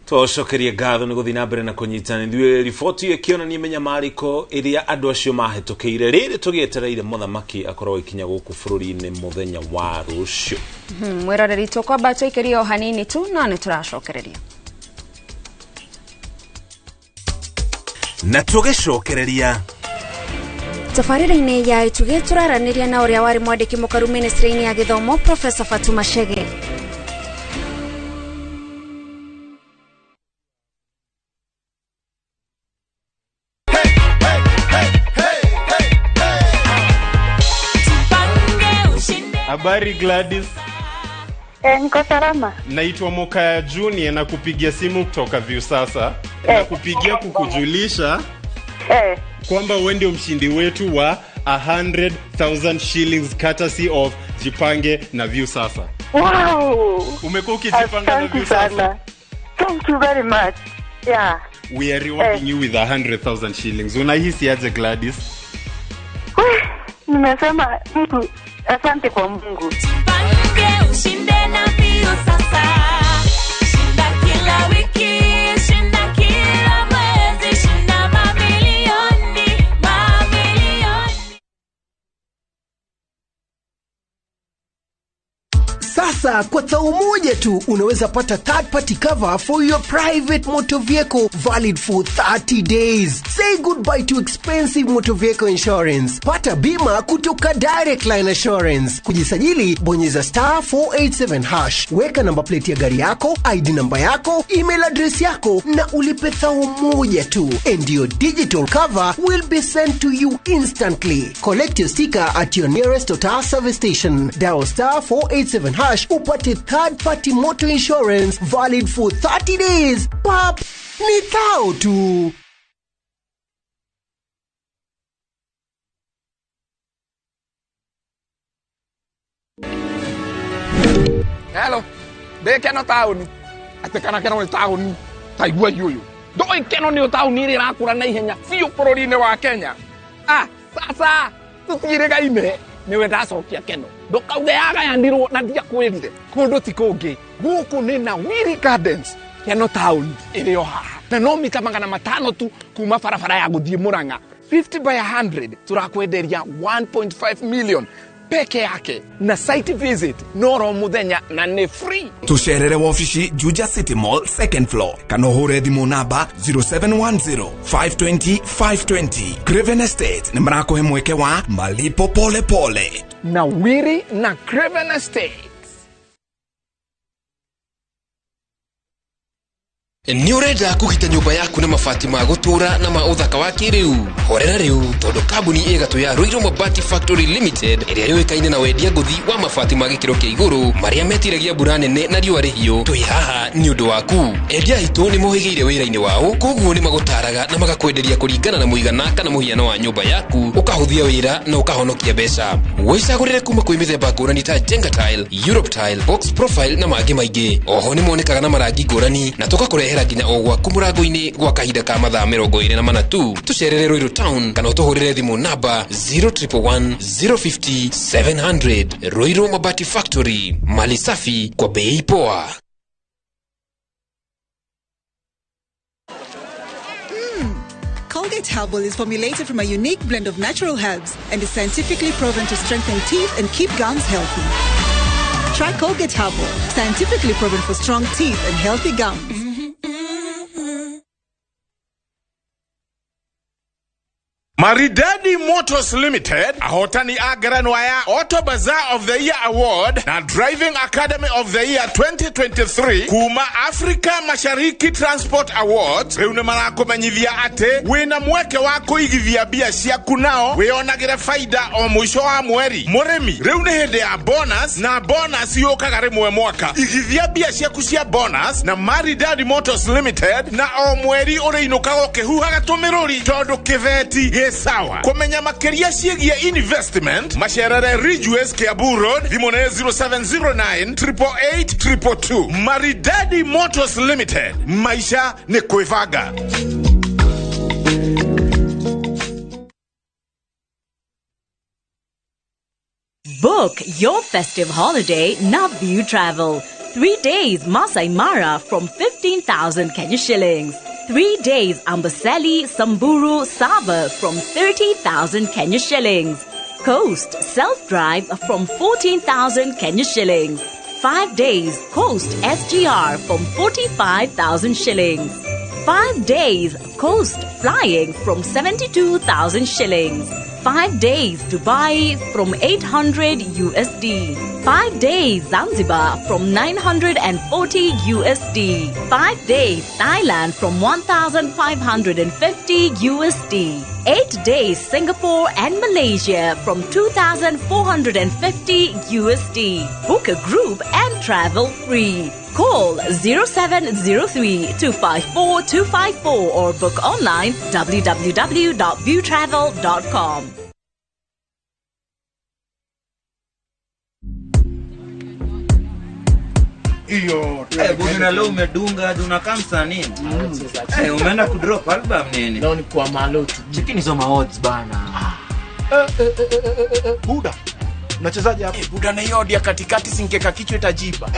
Twacokerie ngatho nĩ gũthiĩ na mbere na kũnyitana ithuĩ riboti ĩkĩonania mĩnyamarĩko ĩrĩa andũ acio mahĩtũkĩire rĩrĩ tũgĩetereire mũthamaki akorwo agĩkinya gũkũ bũrũri-inĩ mũthenya wa rũciũ. Mwĩroreri tũkwamba tũikĩrie o hanini tu no nĩ tũracokereria na tũgĩcokereria tabarĩra-inĩ ya Itugĩ tũraranĩria na ũrĩa warĩ mwandĩki mũkaru ministry-inĩ ya gĩthomo Professor Fatuma Chege. Habari Gladys. Niko salama. Naitwa Mokaya Junior na kupigia simu kutoka Viusasa. Na kupigia kukujulisha kwamba wewe ndio mshindi wetu wa 100,000 shillings courtesy of Jipange na Viusasa. Wow. Umekuwa ukijipanga na Viusasa. Thank you very much. Yeah. We are rewarding you with 100,000 shillings. Unahisi aje Gladys? Nimesema mtu asante kwa Mungu. Jipange ushinde na Viusasa. Shinda kila wiki, shinda kila mwezi, shinda mamilioni, mamilioni. Sasa Sasa kwa thao moja tu unaweza pata third party cover for your private motor vehicle valid for 30 days. Say goodbye to expensive motor vehicle insurance. Pata bima kutoka Direct Line Assurance. Kujisajili, bonyeza star 487 hash. Weka namba plate ya gari yako, ID namba yako, email address yako na ulipe thao moja tu. And your digital cover will be sent to you instantly. Collect your sticker at your nearest Total service station. Dial star 487 hash upate third party motor insurance valid for 30 days. Pap, ni thao tu. Hello, ndä keno taåni atä kana keno nä taåni taigua yå ndå keno nä taåni ä rä rakå ra na ihenya biå bå rå ri-inä wa Kenya. Ah, sasa tũtirĩ gaime nĩwe ndacokia keno ndũkauge yagayanirwo na ndiakwĩrire kũndũ ti kũngĩ gũkũ nĩ na Wiri Gardens keno taũni ĩrĩ o haha na no mita 500 tu kuma barabara ya gũthiĩ Murang'a 50 by 100 tũrakwenderia 1.5 million peke yake na site visit noro muthenya na nĩ free. Tucerere wabici Juja City Mall second floor kana ũhũre thimũ namba 0710 520 520. Craven Estate nĩ marakũhe mweke wa malipo pole pole na Wiri na Craven Estate. Nĩ ũrenda kũgita nyũmba yaku na mabati ma gũtũũra na ma ũthaka wa kĩrĩu? Horera rĩu tondũ kambuni ĩgatũ ya Ruiru Mabati Factory Limited ĩrĩa yũĩkaine na wendia ngũthi wa mabati ma gĩkĩro kĩa igũrũ marĩa metiragia mbura nene na riũa rĩhiũ, twĩ haha nĩ ũndũ waku. Endia aitũ nĩ mohĩgĩire wĩra-inĩ wao, koguo nĩ magũtaraga na magakwenderia kũringana na mũigana kana mũhiano wa nyũmba yaku, ũkahũthia wĩra na ũkahonokia mbeca. Wĩcagũrĩre kuma kwĩ mĩthemba ngũrani ta Jenga Tile, Europe Tile, Box Profile na mangĩ maingĩ. Oho nĩ monekaga na marangi ngũrani na tũgakũrehera nginya o gwaku mũrango-inĩ gwa kahinda ka mathaa 24 tu. Tũcerere Ruiru Town kana ũtũhũrĩre thimũ namba 0111 050 700. Ruiru Mabati Factory, mali safi kwa bei poa. Colgate Herbal is formulated from a unique blend of natural herbs and is scientifically proven to strengthen teeth and keep gums healthy. Try Colgate Herbal, scientifically proven for strong teeth and healthy gums. Maridadi Motors Limited ahotani a ngerenwa ya Auto Bazaar of the Year Award na Driving Academy of the Year 2023 kuma Africa Mashariki Transport Awards riu ni marakumenyithia ati wina mweke wa kuigithia mbia ciaku nao wionagire faida o mwisho wa mweri. Murimi riu ni hindi ya bonus na bonus yukaga rimwe mwaka. Igithia mbia ciaku cia bonus na Maridadi Motors Limited na o mweri uriinukaga ukihuhaga tumiruri tondu kiveti sawa. Kumenya makiria ciĩgiĩ investment macerere Ridgeways Kiambu Road thimũ nĩ 0709 888 222. Maridadi Motors Limited, maisha ni kwĩbanga. Book your festive holiday Naview Travel. 3 days Masai Mara from 15,000 Kenya shillings. 3 days Amboseli, Samburu, Sava from 30,000 Kenya shillings. Coast self-drive from 14,000 Kenya shillings. 5 days Coast SGR from 45,000 shillings. 5 days Coast flying from 72,000 shillings. 5 days Dubai from 800 USD. 5 days Zanzibar from 940 USD. 5 days Thailand from 1,550 USD. 8 days Singapore and Malaysia from 2,450 USD. Book a group and travel free. Call 0703 254 254 or book online www.viewtravel.com. Iyo, bwana leo umedunga unakaa msanii. Umeenda ku drop album nini? Leo ni kwa maloti. Chekini hizo odds bana. Buda. Unachezaje hapa? Buda na hiyo ya katikati singeka kichwa itajipa.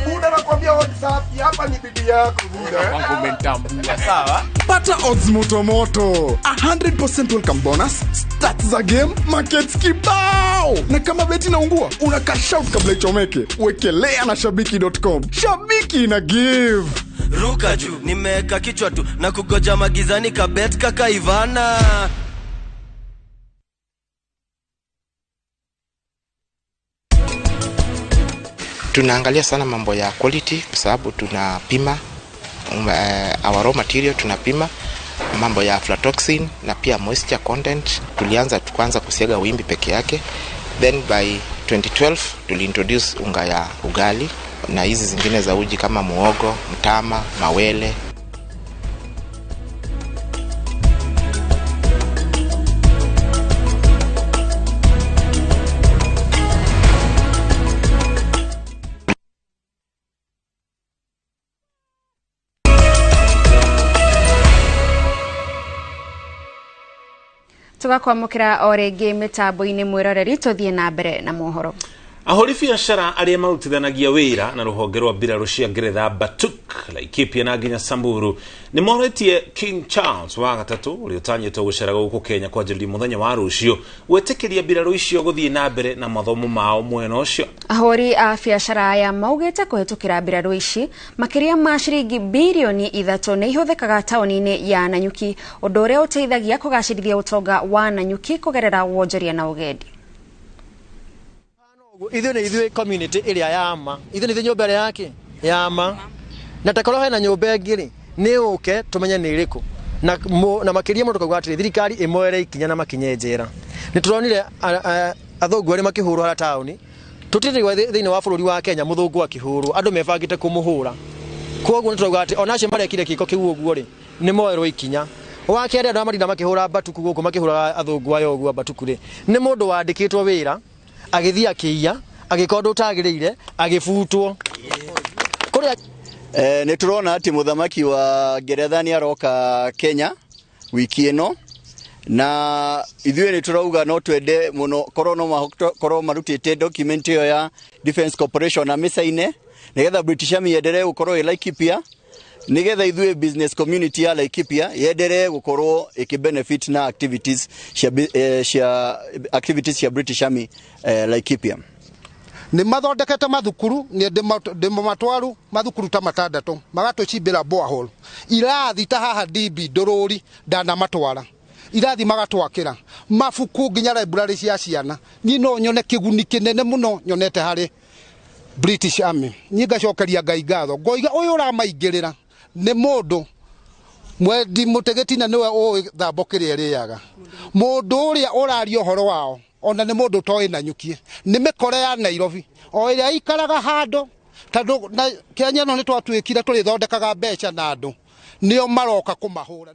Buda nakwambia odds safi hapa ni bidii yako buda. Wangu umenitambua sawa? Pata odds moto moto. 100% welcome bonus, stats za game, markets kibao. Wow! Na kama beti inaungua, una cash out kabla ichomeke. Wekelea na shabiki.com. Shabiki ina give. Ruka juu, nimeweka kichwa tu na kugoja magizani kabet kaka Ivana. Tunaangalia sana mambo ya quality kwa sababu tunapima our raw material, tunapima mambo ya aflatoxin na pia moisture content. Tulianza kwanza kusiaga wimbi peke yake, then by 2012 tuliintroduce unga ya ugali na hizi zingine za uji kama muogo, mtama, mawele. Tugakwamukira o rĩngĩ mĩtambo-inĩ mwĩroreri tũthiĩ na mbere na mohoro. Ahũri biacara arĩa marutithanagia wĩra na rũhonge rwa mbirarũ cia Ngeretha Batuk, Laikipia na nginya Samburu nĩ moretie King Charles wa gatatũ ũrĩa ũtanyĩtwo gũcera gũkũ Kenya kwanjĩrĩria mũthenya wa rũciũ gwĩtĩkĩria mbirarũ icio gũthiĩ na mbere na mathomo mao mwena ũcio. Ahũri a biacara aya maugĩte kũhĩtũkĩra mbirarũ ici makĩria ma ciringi birioni 3 nĩ ihũthĩkaga taũni-inĩ ya Nanyuki, ũndũ ũrĩa ũteithagia kũgacĩrithia ũtonga wa Nanyuki kũgerera wonjoria na ũgendi. Ithuĩ nĩ ithuĩ community ĩrĩa ya ma, ithuĩ nĩ ithuĩ nyũmba ĩrĩa yake ya ma, na takorwo hena nyũmba ĩngĩ rĩ, nĩ ũke tũmenye nĩ ĩrĩkũ, na makĩria mũno tũkauga atĩrĩ thirikari ĩmoere ikinya na makinye njera. Nĩ tũronire athũngũ arĩa makĩhũrwo harĩa taũni, tũtirĩ thĩinĩ wa bũrũri wa Kenya mũthũngũ akĩhũrwo andũ mebangĩte kũmũhũra. Koguo nĩ tũrauga atĩ ona acio marekire gĩko kĩu ũguo rĩ, nĩ moerwo ikinya. Wa kerĩ andũ arĩa marinda makĩhũra Batuku gũkũ makĩhũraga athũngũ aya ũguo Batuku rĩ, nĩ mũndũ wandĩkĩtwo wĩra agĩthiĩ akĩiya agĩka ũndũ ũtagĩrĩire agĩbutwo. Kũrĩa nĩ tũrona atĩ mũthamaki wa Ngeretha nĩ aroka Kenya wiki ĩno, na ithuĩ nĩ tũrauga no twende mũno korwo no makorwo marutĩte document ĩyo ya Defence Corporation na mĩcaine nĩgetha British Army yenderee gũkorwo ĩ Laikipia, nĩgetha ithuĩ business community ya Laikipia yenderee gũkorwo ĩkĩ-benefit na activities cia activities cia British Army Laikipia. Nĩ mathondekete mathukuru nĩ ndĩmamatwaru mathukuru ta matandatũ magatũcimbĩra borehole irathi ta haha DB ndũrũri ndanamatwara irathi magatwakĩra mabuku nginya library cia ciana. Niĩ no nyone kĩguni kĩnene mũno nyonete harĩ British Army. Niĩ ngacokeria Ngai ngatho ngoiga ũyũ ũramaingĩrĩra nĩ mũndũ mwendi mũtegetina nĩwe ũĩ thambo kĩrĩa ĩrĩaga, mũndũ ũrĩa ũraria ũhoro wao ona nĩ mũndũ ũtoĩ Nanyuki, nĩ mĩkore ya Nairobi o ĩrĩa ikaraga handũ tondũ na Kenya ĩno nĩ twatuĩkire tũrĩthondekaga mbeca na andũ nĩo maroka kũmahũra.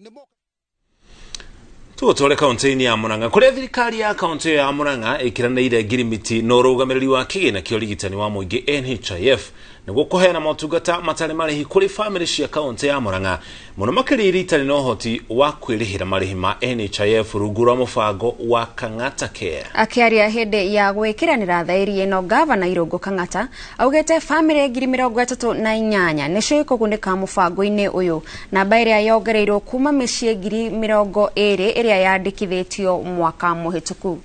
Tũgũtware kaunti-inĩ ya Murang'a kũrĩa thirikari ya kaunti ya Murang'a ĩkĩranĩire ngirimiti na ũrũgamĩrĩri wa kĩgĩna kĩa ũrigitani wa mũingĩ NHIF nĩguo kũheana motungata matarĩ marĩhi kũrĩ bamĩrĩ cia kaunti ya Murang'a mũno makĩria iria itarĩ na ũhoti wa kwĩrĩhĩra marĩhi ma NHIF rungu rwa mũbango wa Kang'ata Care. Akĩaria hĩndĩ ya gwĩkĩranĩra thaĩri ĩno, gavana Irũngũ Kang'ata augĩte bamĩrĩ 38,000 nĩcio ikũgunĩka mũbango-inĩ ũyũ, namba ĩrĩa yongereirwo kuma mĩciĩ 20,000 ĩrĩa yandĩkithĩtio mwaka mũhĩtũku.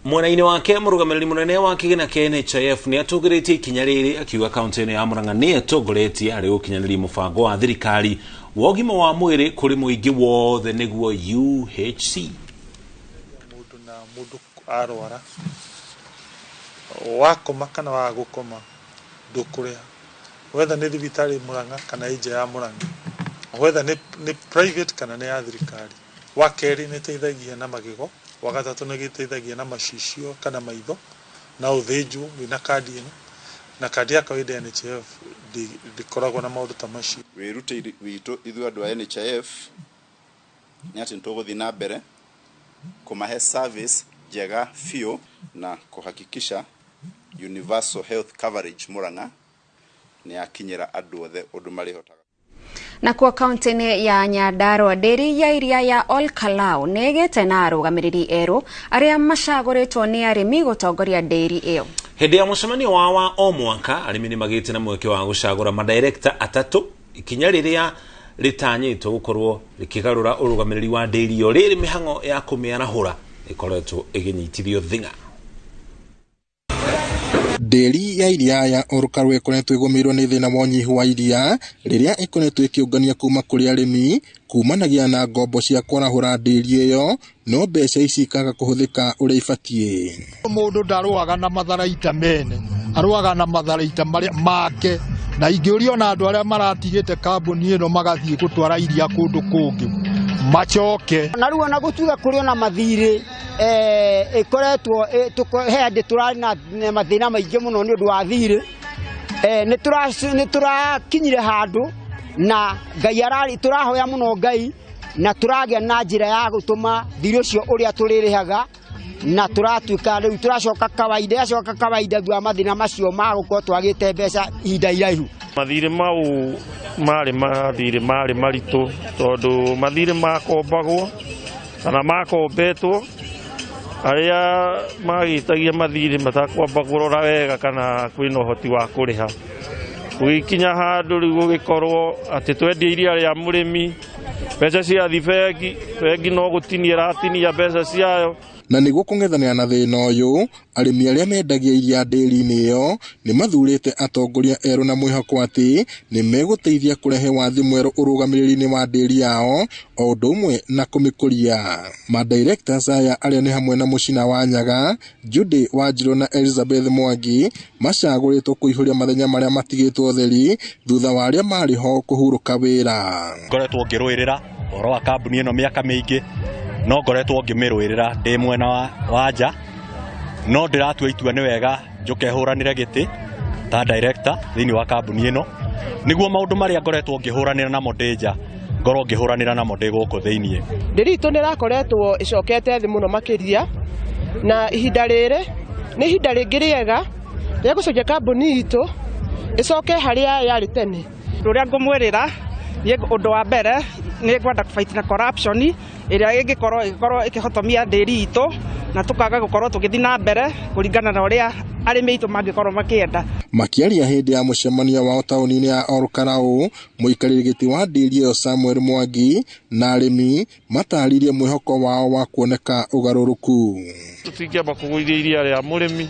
Mwena-inĩ wake mũrũgamĩrĩri mũnene wa kĩgĩna kĩa NHIF nĩ atũgĩrĩtie ikinya rĩrĩ akiuga kaunti ĩno ya Murang'a nĩ ĩtongoretie harĩ gũkinyanĩria mũbango wa thirikari wa ũgima wa mwĩrĩ kũrĩ mũingĩ wothe nĩguo UHC. Mũndũ na mũndũ arwara wakoma kana waga gũkoma ndũkũrĩha, wetha nĩ thibitarĩ Murang'a kana nja ya Murang'a, wetha nĩ private kana nĩ ya thirikari. Wa kerĩ nĩ ĩteithagia na magego, wa gatatũ nĩ gĩteithagia na macicio kana maitho na ũthĩnjwo wĩna kandi ĩno, na kandi ya kawaida ya NHIF ndĩkoragwo na maũndũ ta macio. Wĩrutĩri witũ ithuĩ andũ a NHIF nĩ atĩ nĩtũgũthiĩ na mbere kũmahe service njega biũ na kũhakikisha universal health coverage Murang'a nĩ yakinyĩra andũ othe ũndũ marĩhotaga. Na kwa kaunti-inĩ ya Nyandarua, ndĩri ya iria ya Olkalau nĩ ĩgĩte na arũgamĩrĩri erũ arĩa macagũrĩtwo nĩ arĩmi gũtongoria ndĩri ĩyo. Hĩndĩ ya mũcemanio wao wa o mwaka, arĩmi nĩ magĩte na mweke wa gũcagũra madirekta atatũ, ikinya rĩrĩa rĩtanyĩtwo gũkorwo rĩkĩgarũra ũrũgamĩrĩri wa ndĩri ĩyo rĩrĩ mĩhang'o ya kũmĩarahũra ĩkoretwo ĩgĩnyitithio thing'a. Ndĩri ya iria ya Olkalau ĩkoretwo ĩgũmĩirwo nĩ thĩna wa ũnyihu wa iria rĩrĩa ĩkoretwo ĩkĩũngania kuma kũrĩ arĩmi kumanagia na ngombo cia kwarahũra ndĩri ĩyo, no mbeca ici ikaga kũhũthĩka ũrĩa ibatiĩ. Mũndũ ndarũaga na matharaita mene, arũaga na matharaita marĩa make, na ingĩũrio na andũ arĩa maratigĩte kambuni ĩno magathiĩ gũtwara iria kũndũ kũngĩ macoke. Na rĩu ona gũtuĩka kũrĩ ona mathirĩ ĩkoretwo he andĩ tũrarĩ na mathĩna maingĩ mũno nĩ ũndũ wa thirĩ, nĩ tũrakinyire handũ na Ngai ararĩ tũrahoya mũno Ngai na tũragĩa na njĩra ya gũtũma thirĩ ũcio ũrĩa tũrĩrĩhaga na tũratuĩka rĩu tũracoka kawaida, yacoka kawaida thutha wa mathĩna macio ma gũkorwo twagĩte mbeca ihinda iraihu. Mathirĩ mau marĩ mathirĩ marĩ maritũ tondũ mathirĩ makombagwo kana makombetwo arĩa magĩtagia mathirĩ matakwamba kũrora wega kana kwĩna ũhoti wa kũrĩha. Gũgĩkinya handũ rĩu gũgĩkorwo atĩ twendia iria rĩa mũrĩmi mbeca ciathi bengi, bengi no gũtinia ĩratinia mbeca ciayo. Na nĩguo kũng'ethanĩra na thĩna ũyũ, arĩmi arĩa mendagia iria ndĩri-inĩ ĩyo nĩ mathurĩte atongoria erũ na mwĩhoko atĩ nĩ megũteithia kũrehe wathi mwerũ ũrũgamĩrĩri-inĩ wa ndĩri yao o ũndũ ũmwe na kũmĩkũria. Madirectors aya arĩa nĩ hamwe na Mũcina wa Nyaga, Judy Wanjirũ na Elizabeth Mwangi macagũrĩtwo kũihũria mathenya marĩa matigĩtwo theri thutha wa arĩa marĩ ho kũhurũka wĩra. Ngoretwo ngĩrũĩrĩra ũhoro wa kambuni ĩno mĩaka mĩingĩ, no ngoretwo ngĩmĩrũĩrĩra ndĩ mwena wa nja, no ndĩratua itua nĩ wega njũke hũranĩre gĩtĩ ta director thĩinĩ wa kambuni ĩno nĩguo maũndũ marĩa ngoretwo ngĩhũranĩra namo ndĩ nja ngorwo ngĩhũranĩra namo ndĩ gũkũ thĩinĩ. Ndĩri itũ nĩ ĩrakoretwo ĩcokete thĩ mũno makĩria, na ihinda rĩrĩ nĩ ihinda rĩngĩ rĩega rĩa gũcokia kambuni itũ ĩcoke harĩa yarĩ tene. Ũrĩa ngũmwĩrĩra ũndũ wa mbere nĩ ngwenda kũfight na corruption ĩrĩa ĩngĩkorwo ĩkĩhotomia ndĩri itũ na tũkaga gũkorwo tũgĩthiĩ na mbere kũringana na ũrĩa arĩmi aitũ mangĩkorwo makĩenda. Makĩaria hĩndĩ ya mũcemanio wao taũni-inĩ ya Olkalau, mũikarĩri gĩtĩ wa ndĩri ĩyo Samuel Mwangi na arĩmi matarĩirie mwĩhoko wao wa kuoneka ũgarũrũku. Tũtingĩamba kũgũithia iria rĩa mũrĩmi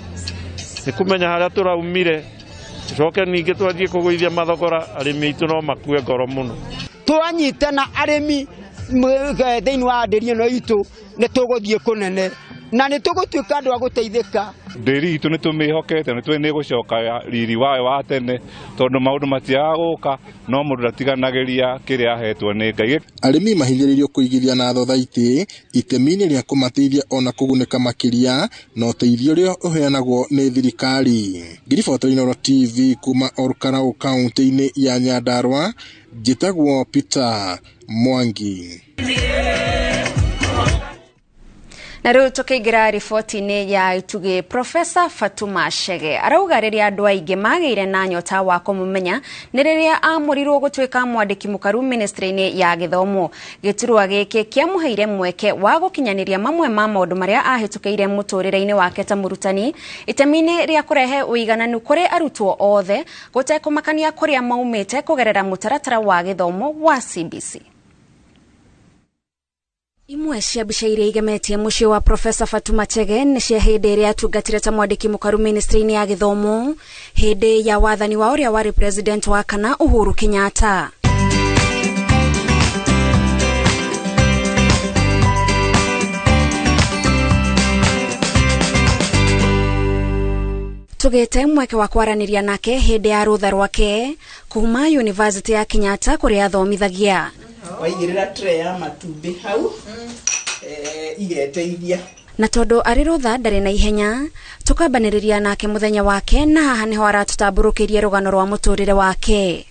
nĩ kũmenya harĩa tũraumire, tũcoke ningĩ twanjie kũgũithia mathogora, arĩmi aitũ no makue ngoro mũno. Twanyitana arĩmi thĩinĩ wa ndĩri ĩno itũ nĩ tũgũthiĩ kũnene na nĩ tũgũtuĩka andũ a gũteithĩka. Ndĩri itũ nĩ tũmĩhokete nĩ tũĩ nĩ gũcoka riri wayo wa tene tondũ maũndũ matiaga gũka no mũndũ ndatiganagĩria kĩrĩa ahetwo nĩ Ngai. Arĩmi mahinyĩrĩirio kũigithia na thothaitĩ itemi-inĩ rĩa kũmateithia ona kũgunĩka makĩria na ũteithio ũrĩa ũheanagwo nĩ thirikari. Ngiribota Inooro TV kuma Olkalau kaunti-inĩ ya Nyandarua, njĩtagwo Peter Mwangi. Na rĩu tũkĩingĩra riboti-inĩ ya Itugĩ, Profesa Fatuma Chege arauga rĩrĩa andũ aingĩ magĩire na nyota wa kũmũmenya nĩ rĩrĩa amũrirwo gũtuĩka mwandĩki mũkaru ministry-inĩ ya gĩthomo. Gĩturwa gĩkĩ kĩamũheire mweke wa gũkinyanĩria mamwe ma maũndũ marĩa ahĩtũkĩire mũtũrĩre-inĩ wake ta mũrutani, itemi-inĩ rĩa kũrehe ũigananu kũrĩ arutwo othe gũtekũmakania kũrĩa maumĩte kũgerera mũtaratara wa gĩthomo wa CBC. Imwe cia mbica iria igemetie mũciĩ wa Profesa Fatuma Chege nĩ cia hĩndĩ ĩrĩa atungatire ta mwandĩki mũkaru ministry-inĩ ya gĩthomo hĩndĩ ya wathani wa ũrĩa warĩ president wa kana Uhuru Kenyatta. Tugete mweke wa kwaranĩria nake hĩndĩ ya rũtha rwake kuma University ya Kenyatta kũrĩa athomithagia. Waigĩrĩra tray ya matumbĩ hau igeteithia. Na tondũ arĩ rũtha ndarĩ na ihenya, tũkambanĩrĩria nake mũthenya wake na haha nĩho aratũtambũrũkĩria rũgano rwa mũtũrĩre wake.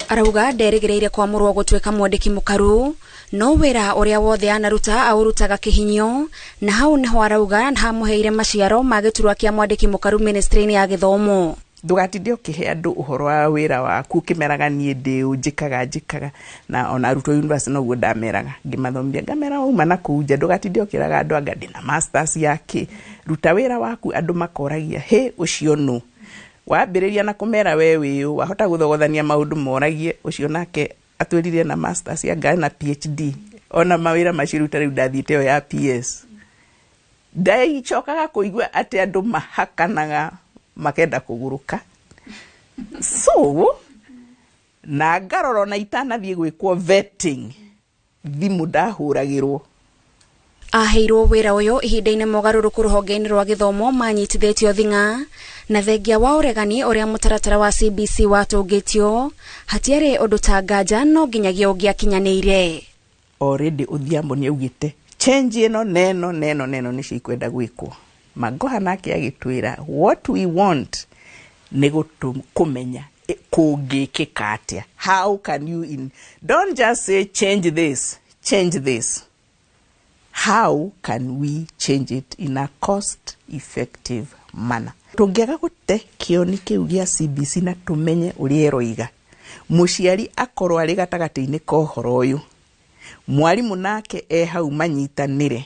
Arauga nderĩgĩrĩire kwamũrwo gũtuĩka mwandĩki mũkaru, no wĩra ũrĩa wothe anaruta aũrutaga kĩhinyio, na hau nĩho arauga hamũheire maciaro ma gĩturwa kĩa mwandĩki mũkaru ministry-inĩ ya gĩthomo. Ndũgatinde ũkĩhe andũ ũhoro wa wĩra waku ũkĩmeraga niĩ ndĩ ũ njĩkaga na ona arutwo university noguo ndameraga ngĩmathomithia ngamera wauma na kũu nja ndũgatinde ũkĩraga andũ anga ndĩna masters yake, ruta wĩra waku andũ makoragia hĩ ũcio nũ. Wambĩrĩria na kũmera we wĩũ wahota gũthogothania maũndũ moragie ũcio nake atwĩrire na masters ya na PhD ona mawĩra macio ruta rĩu ndathiĩte ĩyo ya PS. Ndaicokaga kũigua atĩ andũ mahakanaga makenda kũgũrũka. So na ngarora ona itanathiĩ gwĩkwo vetting, thimũ ndahũragĩrwo. Aheirwo wĩra ũyũ ihinda-inĩ mogarũrũku rũhonge-inĩ rwa gĩthomo manyitithĩtio thing'a na thengia wa ũregani ũrĩa mũtaratara wa CBC watũngĩtio, hatiarĩ ũndũ ta nganja no nginyagia ũngĩakinyanĩire. Already Odhiambo nĩ augĩte change ĩno neno neno neno nĩcio ikwenda gwĩkwo. Magoha nake agĩtwĩra what we want nĩ kũmenya kũngĩkĩka atĩa. How can you in don't just say change this, change this. How can we change it in a cost effective manner? Tũngĩaga gũte kĩoni kĩu gĩa CBC na tũmenye ũrĩa ĩroiga, mũciari akorwo arĩ gatagatĩ-inĩ ka ũhoro ũyũ, mwarimũ nake e hau manyitanĩre,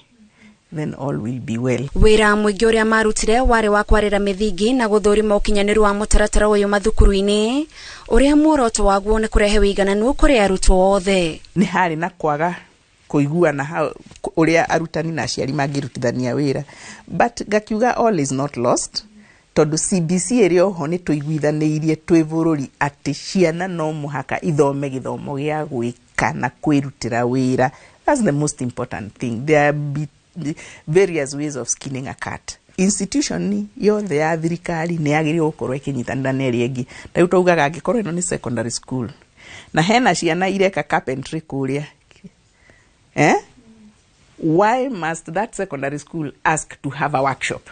then all will be well. Wĩra mũingĩ ũrĩa marutire warĩ wa kwarĩra mĩthingi na gũthũrima ũkinyanĩru wa mũtaratara ũyũ mathukuru-inĩ, ũrĩa muoroto waguo nĩ kũrehe ũigananu kũrĩ arutwo othe. Nĩ harĩ na kwaga kũiguana ũrĩa arutani na aciari mangĩrutithania wĩra, but ngakiuga all is not lost, tondũ CBC ĩrĩ oho nĩ tũiguithanĩirie twĩ bũrũri atĩ ciana no mũhaka ithome gĩthomo gĩa gwĩka na kwĩrutĩra wĩra. That's the most important thing. There be various ways of skinning a cat. Institution yothe ya thirikari nĩ yagĩrĩirwo gũkorwo ĩkĩnyitanĩra na ĩrĩa ĩngĩ. Ta rĩu taugaga angĩkorwo ĩno nĩ secondary school na hena ciana ireka carpentry kũrĩa, eh? Why must that secondary school ask to have a workshop?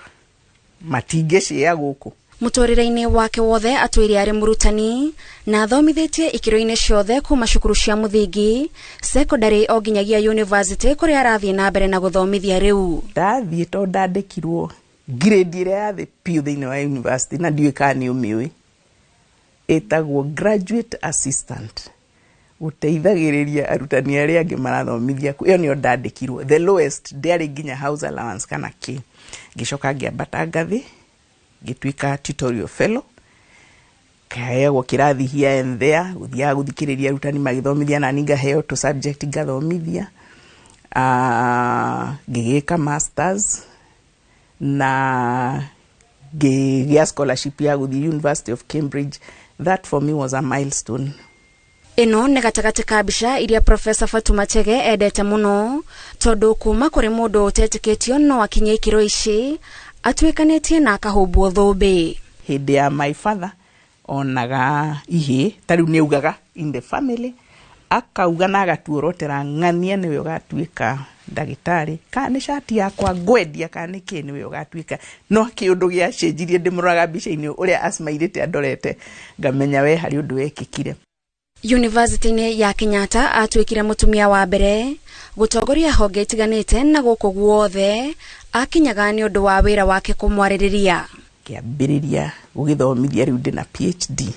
Matingĩcĩa gũkũ. Mũtũrĩre-inĩ wake wothe atwĩre arĩ mũrutani na athomithĩtie ikĩro-inĩ ciothe kuma cukuru cia mũthingi, secondary o nginyagia university kũrĩa arathiĩ na mbere na gũthomithia rĩu. Ndathiĩ tondũ ndandĩkirwo grade ĩrĩa ya thĩ biũ thĩinĩ wa university na ndiũĩ kana nĩ ũmĩũĩ, ĩtagwo graduate assistant, gũteithagĩrĩria arutani arĩa angĩ marathomithia. Ĩyo nĩyo ndandĩkirwo, the lowest, ndĩarĩ nginya house allowance kana kĩ. Ngĩcoka ngĩambata ngathĩ ngĩtuĩka tutorial fellow, kaheagwo kĩrathi here and there, gũthiaga gũthikĩrĩria arutani magĩthomithia nani ngaheo tũ subject ngathomithia. Ngĩgĩka masters na ngĩgĩa scholarship ya gũthiĩ University of Cambridge. That for me was a milestone. Ĩno nĩ gatagatĩ ka mbica iria Professor Fatuma Chege endete mũno, tondũ kuma kũrĩ mũndũ ũtetĩkĩtio no akinye ikĩro ici atuĩkanĩtie na akahũmbwo thũmbĩ. Hĩndĩ ya my father onaga ihĩ ta rĩu nĩaugaga in the family, akauga na agatuorotera ng'ania nĩwe ũgatuĩka ndagĩtarĩ, kana nĩ cati yakwa ngwendia, kana nĩ kĩ nĩwe ũgatuĩka. No kĩũndũ gĩacenjirie ndĩmũroraga mbica-inĩ ũrĩa asmairĩte andorete, ngamenya we harĩ ũndũ wekĩkire. University-inĩ ya Kenyatta atuĩkire mũtumia wa mbere gũtongoria honge itiganĩte na gũkũ guothe akinyaga nĩ ũndũ wa wĩra wake kũmwarĩrĩria. Ngĩambĩrĩria gũgĩthomithia rĩu ndĩna PhD.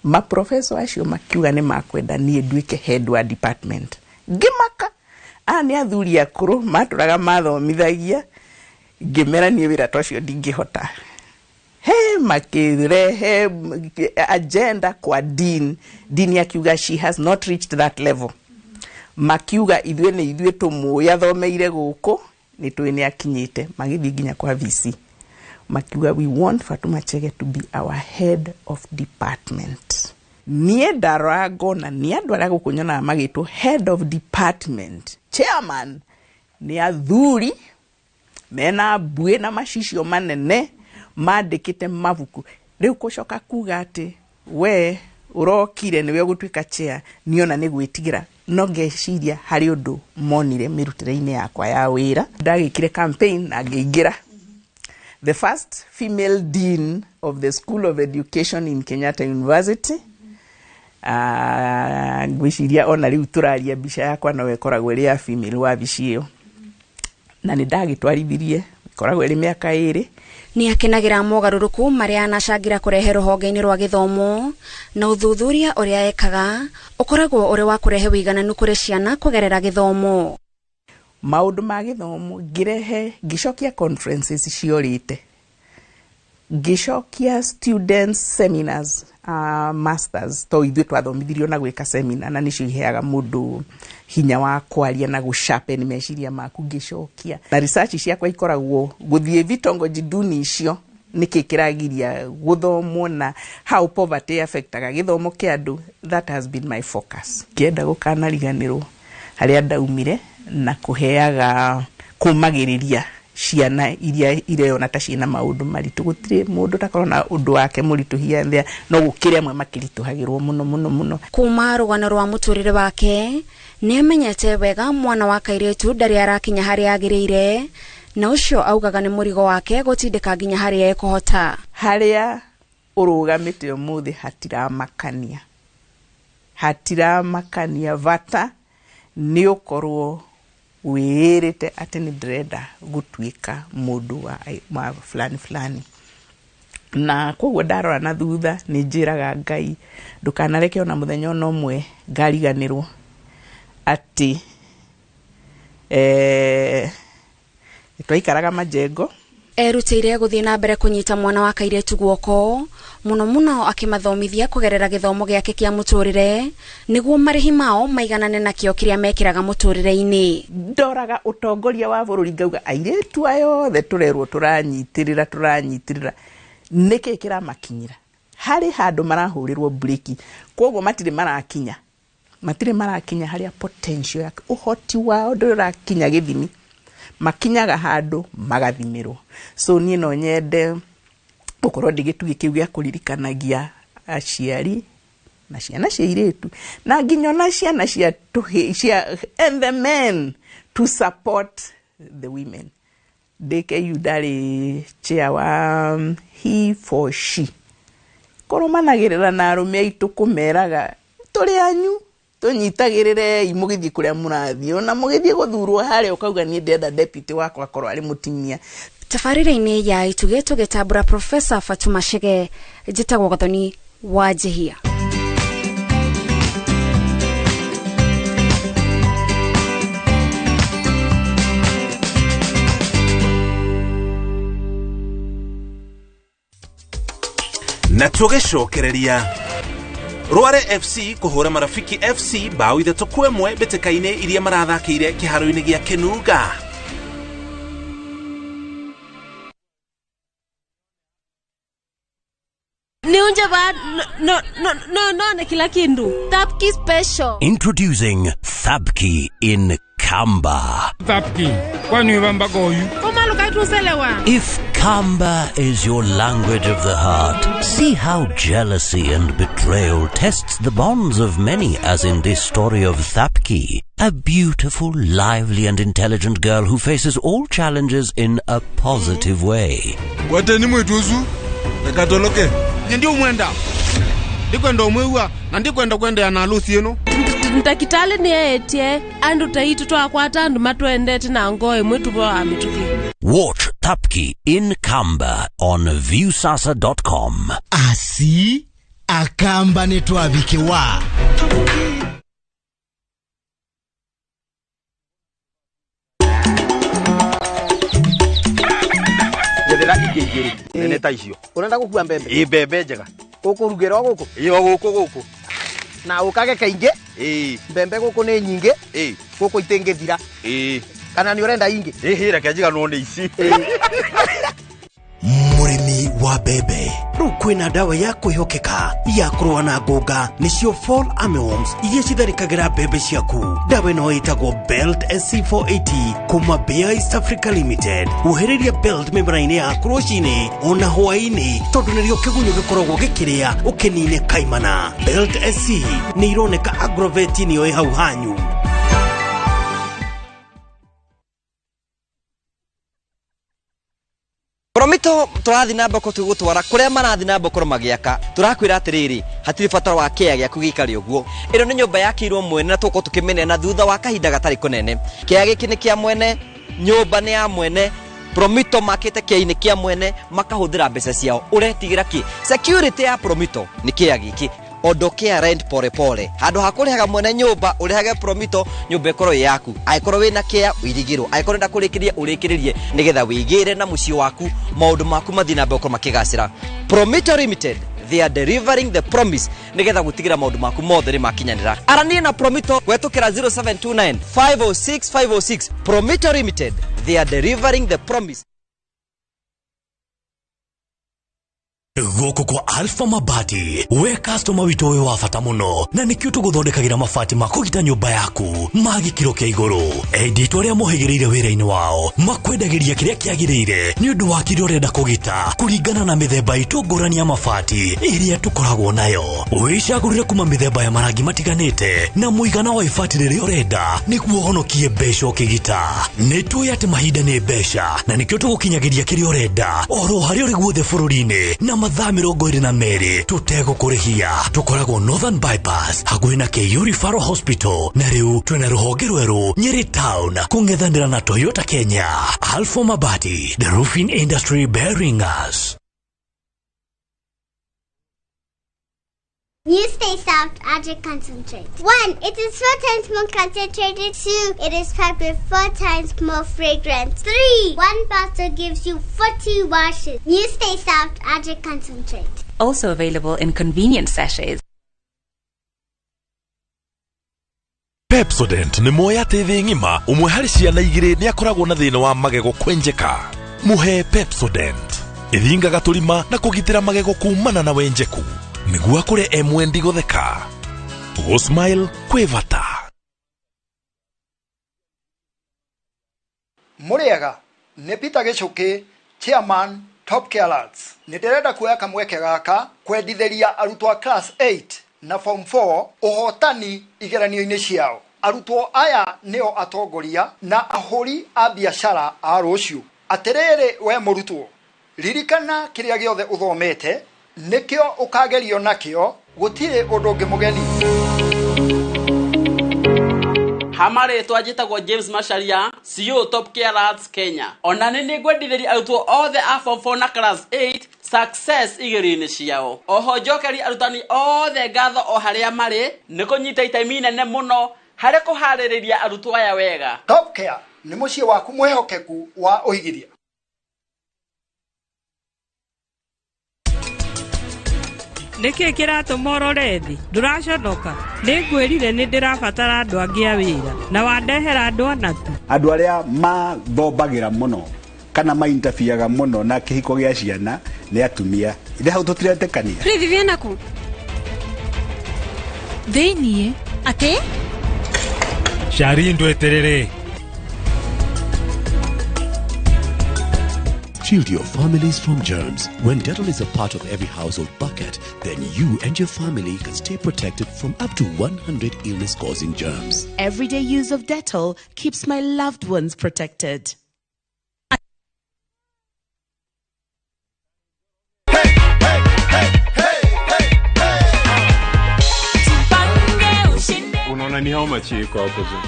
Maprofeso acio makiuga nĩ makwenda niĩ nduĩke head wa department. Ngĩmaka, aya nĩ athuri akũrũ matũraga mathomithagia, ngĩmera niĩ wĩra ta ũcio ndingĩhota. He makirehe agenda kwa dean. Dean akiuga she has not reached that level. Makiuga ithuĩ nĩ ithuĩ tũmũĩ athomeire gũkũ, nĩ tũĩ nĩ akinyĩte. Magĩthiĩ nginya kwa VC. Makiuga we want Fatuma Chege to be our head of department. Niĩ ndarora ngona nĩ andũ arĩa gũkũ nyonaga magĩtwo head of department, chairman, nĩ athuri mena mbuĩ na macicio manene mandĩkĩte mabuku. Rĩu gũcoka kuga atĩ we ũrokire nĩwe ũgũtuĩka chair, niona nĩ gwĩtigĩra. No ngeciria harĩ ũndũ monire mĩrutĩre-inĩ yakwa ya wĩra. Ndagĩkire campaign na ngĩingĩra. The first female dean of the School of Education in Kenyatta University. Ngwĩciria ona rĩu tũraria mbica yakwa no ĩkoragwo ĩrĩ ya female wabici ĩyo. Na nĩ ndagĩtwarithirie, ĩkoragwo ĩrĩ mĩaka 2. Nĩ akenagĩra mogarũrũku marĩa anacangĩra kũrehe rũhonge-inĩ rwa gĩthomo na ũthuthuria ũrĩa ekaga ũkoragwo ũrĩ wa kũrehe ũigananu kũrĩ ciana kũgerera gĩthomo. Maũndũ ma gĩthomo ngĩrehe, ngĩcokia conferences ciorĩte. Ngĩcokia students seminars, masters, to ithuĩ twathomithirio na gwĩka seminar, na nĩcio iheaga mũndũ hinya wa kwaria na gũsharpen meciria maku. Ngĩcokia na research ciakwa ikoragwo gũthiĩ vitongoji duni icio, nĩkĩ kĩragiria gũthomwo na how poverty affectaga gĩthomo kĩa andũ. That has been my focus. Ngĩenda gũkanariganĩrwo harĩa ndaumire na kũheaga kũmagĩrĩria ciana iria ireyona ta ciĩna maũndũ maritũ. Gũtirĩ mũndũ takorwo na ũndũ wake mũritũ here and there, no gũkĩrĩ amwe makĩritũhagĩrwo mũno mũno mũno. Kuma rũgano rwa mũtũrĩre wake, nĩ amenyete wega mwana wa kairĩtu ndarĩ arakinya harĩa agĩrĩire, na ũcio augaga nĩ mũrigo wake gũtindĩka nginya harĩa ekũhota. Harĩa ũrũgamĩte ũmũthĩ hatiramakania, hatiramakania, bata nĩ ũkorwo wĩĩrĩte atĩ nĩ ndĩrenda gũtuĩka mũndũ wa fulani fulani. Na koguo ndarora na thutha nĩ njĩraga Ngai ndũkanareke ona mũthenya ona ũmwe ngariganĩrwo atĩ twaikaraga majengo. Erutĩire gũthiĩ na mbere kũnyita mwana wa kairĩtu guoko mũno mũno, akĩmathomithia kũgerera gĩthomo gĩake kĩa mũtũrĩre nĩguo marĩhi mao maiganane na kĩo kĩrĩa mekĩraga mũtũrĩre-inĩ. Ndoraga ũtongoria wa bũrũri ngauga airĩtu aya othe tũrerwo tũranyitĩrĩra tũranyitĩrĩra, nĩkĩ kĩramakinyĩra harĩ handũ marahũrĩrwo breki, koguo matirĩ marakinya, matirĩ marakinya harĩa potential yake, ũhoti wao ndũrĩ ũrakinya gĩthimi, makinyaga handũ magathimĩrwo. So niĩ no nyende gũkorwo ndĩ gĩtugĩ kĩu gĩa kũririkanagia aciari na ciana cia airĩtu na nginya ona ciana cia tũhĩ cia and the men to support the women. Ndĩ KU ndarĩ chair wa he for she, kũrũmanagĩrĩra na arũme aitũ kũmeraga tũrĩ anyu, tũnyitagĩrĩre mũgĩthiĩ kũrĩa mũrathiĩ, ona mũgĩthiĩ gũthurwo harĩa ũkauga niĩ ndĩrenda deputy wakwa akorwo arĩ mũtumia. Tabarĩra-inĩ ya Itugĩ tũgĩtambũra Professor Fatuma Chege, njĩtagwo Gathoni wa Njihia. Na tũgĩcokereria Rware FC kũhũra Marafiki FC bao 3-1 mbĩtĩka-inĩ iria marathakĩire kĩharo-inĩ gĩa Kenuga. Niunje ba no no no no na kila kindu. Thapki special. Introducing Thapki in Kamba. Thapki, kwani wamba goyu? If Kamba is your language of the heart, see how jealousy and betrayal tests the bonds of many, as in this story of Thapki, a beautiful, lively and intelligent girl who faces all challenges in a positive way. Kwateni mwituzu, nakatoloke. Nyendi umwenda. Ndikwenda umwewa, na ndikwenda kwenda na alusi eno. Ntakitale ni etie, andu taitu twakwata andu matwendete na ngoe mwitu bo amituki. Watch Thapki in Kamba on viewsasa.com. Asi akamba netwabikewa. Njethera ingĩ igĩrĩ nene ta icio. Ũrenda gũkua mbembe? Ĩ mbembe njega. Ũkũrugĩra o gũkũ? Ĩ o gũkũ gũkũ. Na ũkage kaingĩ? Ĩ. Mbembe gũkũ nĩ nyingĩ? Ĩ. Gũkũ itingĩthira? Ĩ. Kana nĩ ũrenda ingĩ? Ĩ reke njiganwo nĩ ici. Mũrĩmi wa mbembe, rĩu kwĩna ndawa ya kwĩhokeka ya kũrũa na ngũnga, nĩcio Fall Armyworms iria citharĩkagĩra mbembe ciaku. Ndawa ĩno ĩtagwo Belt SC480 kuma Bayer East Africa Limited. Huhĩrĩria Belt mĩmera-inĩ yaku rũcinĩ ona hwaĩ-inĩ, tondũ nĩrĩo kĩgunyũ gĩkoragwo gĩkĩrĩa ũkĩnine kaimana. Belt SC nĩ ironeka Agrovet nĩyo ĩ hau hanyu. Promito turathi na mboko tugutwara kuria marathi na mboko magiaka turakwira atiriri hatiri batara wa kĩa gĩaku gĩikare ũguo. Ĩno nĩ nyũmba yakĩirwo mwene na tũgũkorwo tũkĩmĩneana thutha wa kahinda gatarĩ kũnene. Kĩa gĩkĩ nĩ kĩa mwene, nyũmba nĩ ya mwene. Promito makĩte kĩa-inĩ kĩa mwene makahũthĩra mbeca ciao. Ũretigĩra kĩ? Security ya Promito nĩ kĩa gĩkĩ. Ondokea rent pole pole. Handũ ha kũrĩhaga mwene nyũmba ũrĩhage Promito, nyũmba ĩkorwo ĩ yaku. Angĩkorwo wĩna kĩa ũirigĩrwo, angĩkorwo ũrenda kũrĩkĩrĩria ũrĩkĩrĩrie, nĩgetha wĩigĩre na mũciĩ waku, maũndũ maku mathiĩ na mbere gũkorwo makĩgacĩra. Promito Limited, they are delivering the promise, nĩgetha gũtigĩra maũndũ maku mothe nĩ makinyanĩra. Arania na Promito gwetũkĩra 0729 506 506. Promito Limited, they are delivering the promise. Gũkũ kwa Alpha Mabati, we customer witũ wĩ wa bata mũno, na nĩkĩo tũgũthondekagĩra mabati ma kũgita nyũmba yaku ma gĩkĩro kĩa igũrũ. Enditũ arĩa mohĩgĩrĩire wĩra-inĩ wao makwendagĩria kĩrĩa kĩagĩrĩire nĩ ũndũ wa kĩrĩa ũrenda kũgita kũringana na mĩthemba itũ ngũrani ya mabati ĩrĩa tũkoragwo nayo. Wĩcagũrĩre kuma mĩthemba ya marangi matiganĩte na mũigana wa ibati rĩrĩa ũrenda nĩguo ũhonokie mbeca ũkĩgita. Nĩ tũĩ atĩ mahinda nĩ mbeca, na nĩkĩo tũgũkinyagĩria kĩrĩa ũrenda oro harĩa ũrĩ guothe bũrũri-inĩ na mathaa 22 tũtegũkũrĩhia. Tũkoragwo Northern Bypass hakuhĩ na KU Referral Hospital, na rĩu twĩna rũhonge rwerũ Nyeri Town kũng'ethanĩra na Toyota Kenya. Alpha Mabati, the roofing industry bearing us. You stay soft, Adric concentrate. 1, it is 4 times more concentrated. 2, it is packed with 4 times more fragrance. 3, 1 bottle gives you 40 washes. You stay soft, Adric concentrate. Also available in convenient sachets. Pepsodent nĩ moya atĩ thĩ ng'ima ũmwe harĩ ciana igĩrĩ nĩ akoragwo na thĩna wa magego kwenjeka. Mũhe Pepsodent ĩthingaga tũrima na kũgitĩra magego kumana na wenjeku nĩguo akũre e mwendi gũtheka. Gũ-smile kwĩ bata. Mũrĩega, nĩ Peter Gĩcũkĩ, chairman Top Care Lads. Nĩ ndĩrenda kuoya kamweke gaka kwendithĩria arutwo a class 8 na form 4 ũhotani igeranio-inĩ ciao. Arutwo aya nĩo atongoria na ahũri a biacara a rũciũ. Atĩrĩrĩ we mũrutwo, ririkana kĩrĩa gĩothe ũthomete nĩkĩo ũkagerio nakĩo, gũtirĩ ũndũ ũngĩ mũgeni. Hamarĩtwa njĩtagwo James Macharia, CEO Top Care Lads Kenya. Ona nĩ nĩngwendithĩria arutwo othe a form 4 na class 8 success igerio-inĩ ciao. Oho njokeria arutani othe ngatho o harĩa marĩ nĩ kũnyita itemi inene mũno harĩ kũharĩrĩria arutwo aya wega. Top Care nĩ mũciĩ waku mwĩhokeku wa ũigithia. Nĩkĩ kĩratũma ũrore thĩ? Ndũraconoka? Nĩngwĩrire nĩ ndĩrabatara andũ angĩ a wĩra na wandehera andũ ana tu. Andũ arĩa mathombagĩra mũno kana maintabiaga mũno na kĩhiko gĩa ciana nĩ atumia. Ithe hau tũtiretĩkania. Rĩu Vivian naku? Thĩiniĩ. Atĩ? Cari ndweterere. Shield your families from germs. When Dettol is a part of every household bucket, then you and your family can stay protected from up to 100 illness-causing germs. Everyday use of Dettol keeps my loved ones protected. Unaona ni how much iko hapo juu?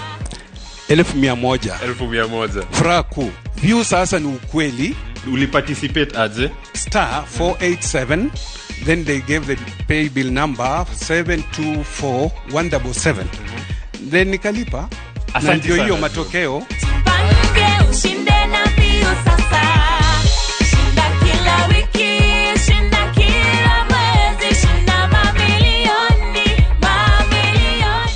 1,100. 1,100. Furaha kuu. View sasa ni ukweli. Uliparticipate aje? Star 487, then they gave the pay bill number 724177. Then nikalipa. Na ndio hiyo matokeo. Tupange ushinde na view sasa. Shinda kila wiki, shinda kila mwezi, shinda mamilioni, mamilioni.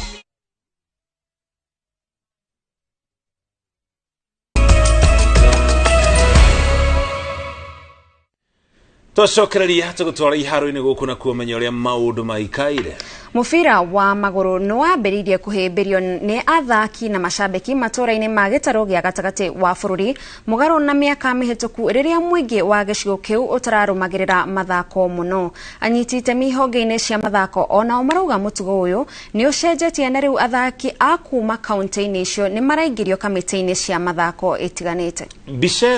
Twacokereria tũgũtwara iharo-inĩ gũkũ na kuo menya ũrĩa maũndũ maikaire. Mũbira wa magũrũ nĩ wambĩrĩirie kũhĩmbĩrio nĩ athaki na macambĩki matũũra-inĩ ma gĩtarũ gĩa gatagatĩ wa bũrũri mũgarũ na mĩaka mĩhĩtũku rĩrĩa mũingĩ wa gĩcigo kĩu ũtararũmagĩrĩra mathako mũno. Anyiti itemi honge-inĩ cia mathako onao marauga mũtugo ũyũ nĩ ũcenjetie na rĩu athaki a kuma kaunti-inĩ icio nĩ maraingĩrio kamĩtĩ-inĩ cia mathako itiganĩte. Mbica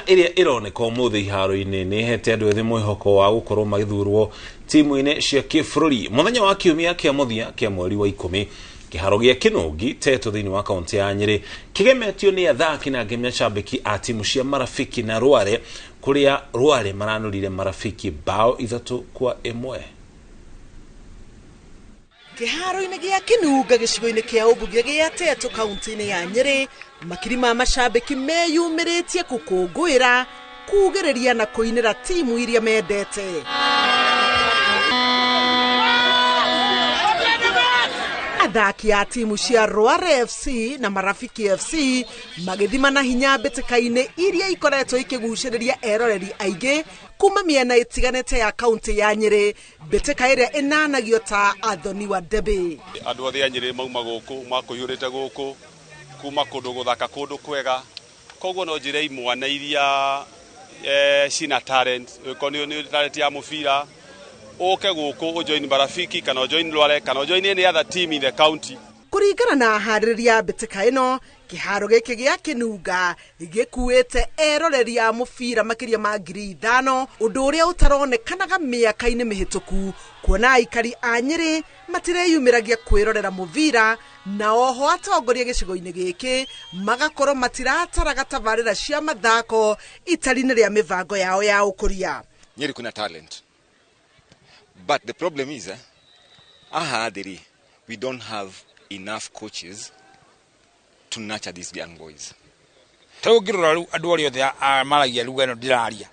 ĩrĩa ĩroneka ũmũthĩ iharo-inĩ nĩ ĩhete andũ ethĩ mwĩhoko wa gũkorwo magĩthurwo timu-inĩ cia kĩbũrũri. Mũthenya wa kiumia kĩa mũthia kĩa mweri wa 10 kĩharo gĩa Kĩnũngi Teto thĩinĩ wa kaunti ya Nyĩrĩ kĩgemetio nĩ athaki na angĩ macambĩki a timu cia Marafiki na Rware, kũrĩa Rware maranũrire Marafiki bao 3-1. Kĩharo-inĩ gĩa Kĩnunga gĩcigo-inĩ kĩa ũmbunge gĩa Tetu kaunti-inĩ ya Nyĩrĩ, makiri ma macambĩki meyumĩrĩtie gũkũngũĩra, kugĩrĩria na kũinĩra timu iria mendete. Athaki a timu cia Rware FC na Marafiki FC magĩthima na hinya mbĩtĩka-inĩ iria ikoretwo ikĩgucĩrĩria eroreri aingĩ kuma mĩena ĩtiganĩte ya kaunti ya Nyĩrĩ, mbĩtĩka ĩrĩa ĩnanagio ta Athoniwa Derby. Andũ othe a Nyĩrĩ mauma gũkũ makũiyũrĩte gũkũ kuma kũndũ gũthaka kũndũ kwega, koguo no njĩre imwana iria cina talent, ũkorwo nĩ talent ya mũbira ũke gũkũ ũjoin Marafiki kana ũjoin Rware kana ũjoin any other team in the county. Kũringana na aharĩrĩria a mbĩtĩka ĩno, kĩharo gĩkĩ gĩa Kĩnunga gĩkuĩte eroreri a mũbira makĩria ma 5,000, ũndũ ũrĩa ũtaronekanaga mĩaka-inĩ mĩhĩtũku, kuona aikari a Nyĩrĩ matireyumĩragia kwĩrorera mũbira, na oho atongoria gĩcigo-inĩ gĩkĩ magakorwo matirataraga tabarĩra cia mathako itari-inĩ rĩa mĩbango yao ya ũkũria. Nyĩrĩ kuna talent. But the problem is, ahadiri, we don't have enough coaches to nurture these young boys. Tũngĩrora rĩu andũ arĩa othe maragia lugha ĩno ndĩraria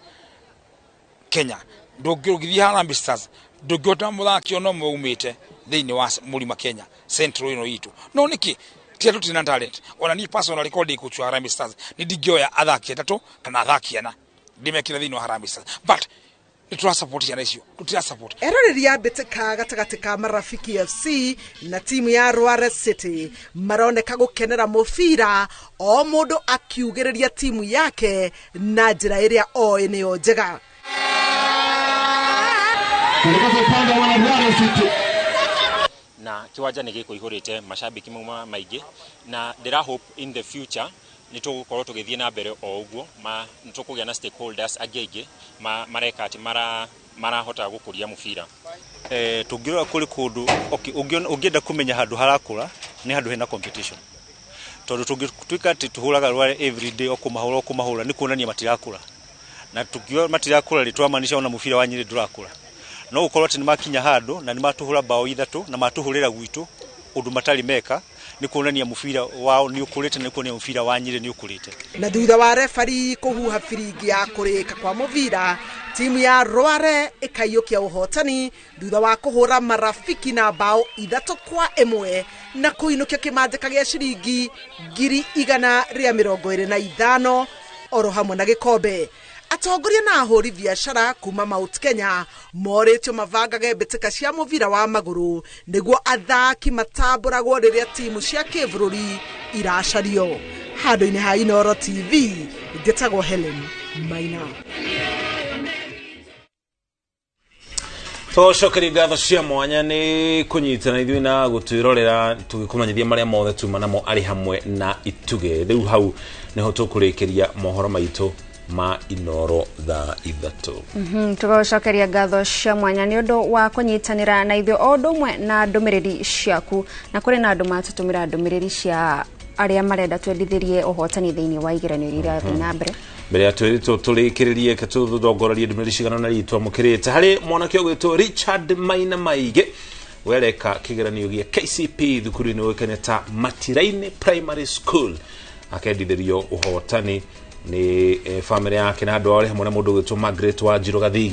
Kenya, ndũngĩrũgithia Harambee Stars, ndũngĩhota mũthaki ona ũmwe umĩte thĩinĩ wa mũrima Kenya Central ĩno itũ. No nĩkĩ tia tũtirĩ na talent? Ona niĩ personally korwo ndĩ coach wa Harambee Stars nĩ ndingĩoya athaki 3 kana athaki 4 ndĩmekĩre thĩinĩ wa Harambee Stars, but nĩtũra ciana icio, tũtira support. Eroreri a mbĩtĩka gatagatĩ ka Marafiki FC na timu ya Rware City maroneka gũkenera mũbira, o mũndũ akiugĩrĩria timu yake na njĩra ĩrĩa oĩ nĩyo njega. Na kiwanja nĩ gĩkũihũrĩte macambĩki mauma maingĩ, na ndĩra hope in the future nĩ tũgũkorwo tũgĩthiĩ na mbere o ũguo, nĩ tũkũgĩa na stakeholders angĩ aingĩ mareka atĩ marahota gũkũria mũbira. Tũngĩrora kũrĩ kũndũ, okay, ũngĩenda kũmenya handũ harakũra nĩ handũ hena competition, tondũ tũngĩtuĩka atĩ tũhũraga Rware every day o kũmahũra nĩ kuonania matirakũra, na tũngiuga matirakũra rĩ twamaanisha ona mũbira wa Nyĩrĩ ndũrakũra. No gũkorwo atĩ nĩ makinya handũ na nĩ matũhũra bao 3 na matũhũrĩra gwitũ ũndũ matarĩ meka, nĩ kuonania mũbira wao nĩ ũkũrĩte, nĩ kuonania mũbira wa Nyĩrĩ nĩ ũkũrĩte. Na thutha wa refari kũhuha biringi ya kũrĩka kwa mũbira, timu ya Rware ĩkaiyũkia ũhotani thutha wa kũhũra Marafiki na bao 3-1 na kũinũkia kĩmanjĩka gĩa ciringi 125,000 oro hamwe na gĩkombe. Atongoria na ahũri biacara kuma Mount Kenya morĩtio mabangage mbĩtĩka cia mũbira wa magũrũ nĩguo athaki matambũragwo rĩrĩa timu cia kĩbũrũri iracario. Handũ-inĩ ha Inooro TV, njĩtagwo Helen Maina. Tũcokerie ngatho cia mwanya nĩ kũnyitana ithuĩ na gũtwĩrorera tũgĩkũmenyithia marĩa mothe tuma namo arĩ hamwe na Itugĩ. Rĩu hau nĩho tũkũrĩkĩria mohoro maitũ ma Inooro thaa 3. Tũgũcokeria ngatho cia mwanya nĩ ũndũ wa kũnyitanĩra na ithuĩ o ũndũ ũmwe na ndũmĩrĩri ciaku, na kũrĩ na andũ matũtũmĩra ndũmĩrĩri cia arĩa marenda twendithĩrie ũhotani thĩinĩ wa igeranio iria irathiĩ na mbere. Mbere ya twĩrĩtwo tũrĩkĩrĩrie ke tũthongorerie ndũmĩrĩri cigana na rĩtwa mũkĩrĩte harĩ mwanake ũgwĩtwo Richard Maina Maige wereka kĩgeranio gĩa KCP thukuru-inĩ ũĩkaine ta Matiraini Primary School, akendithĩrio ũhotani ni family yake na andũ arĩa hamwe na mũndũ ũgwĩtwo Margaret wa Njirũ Gathigi.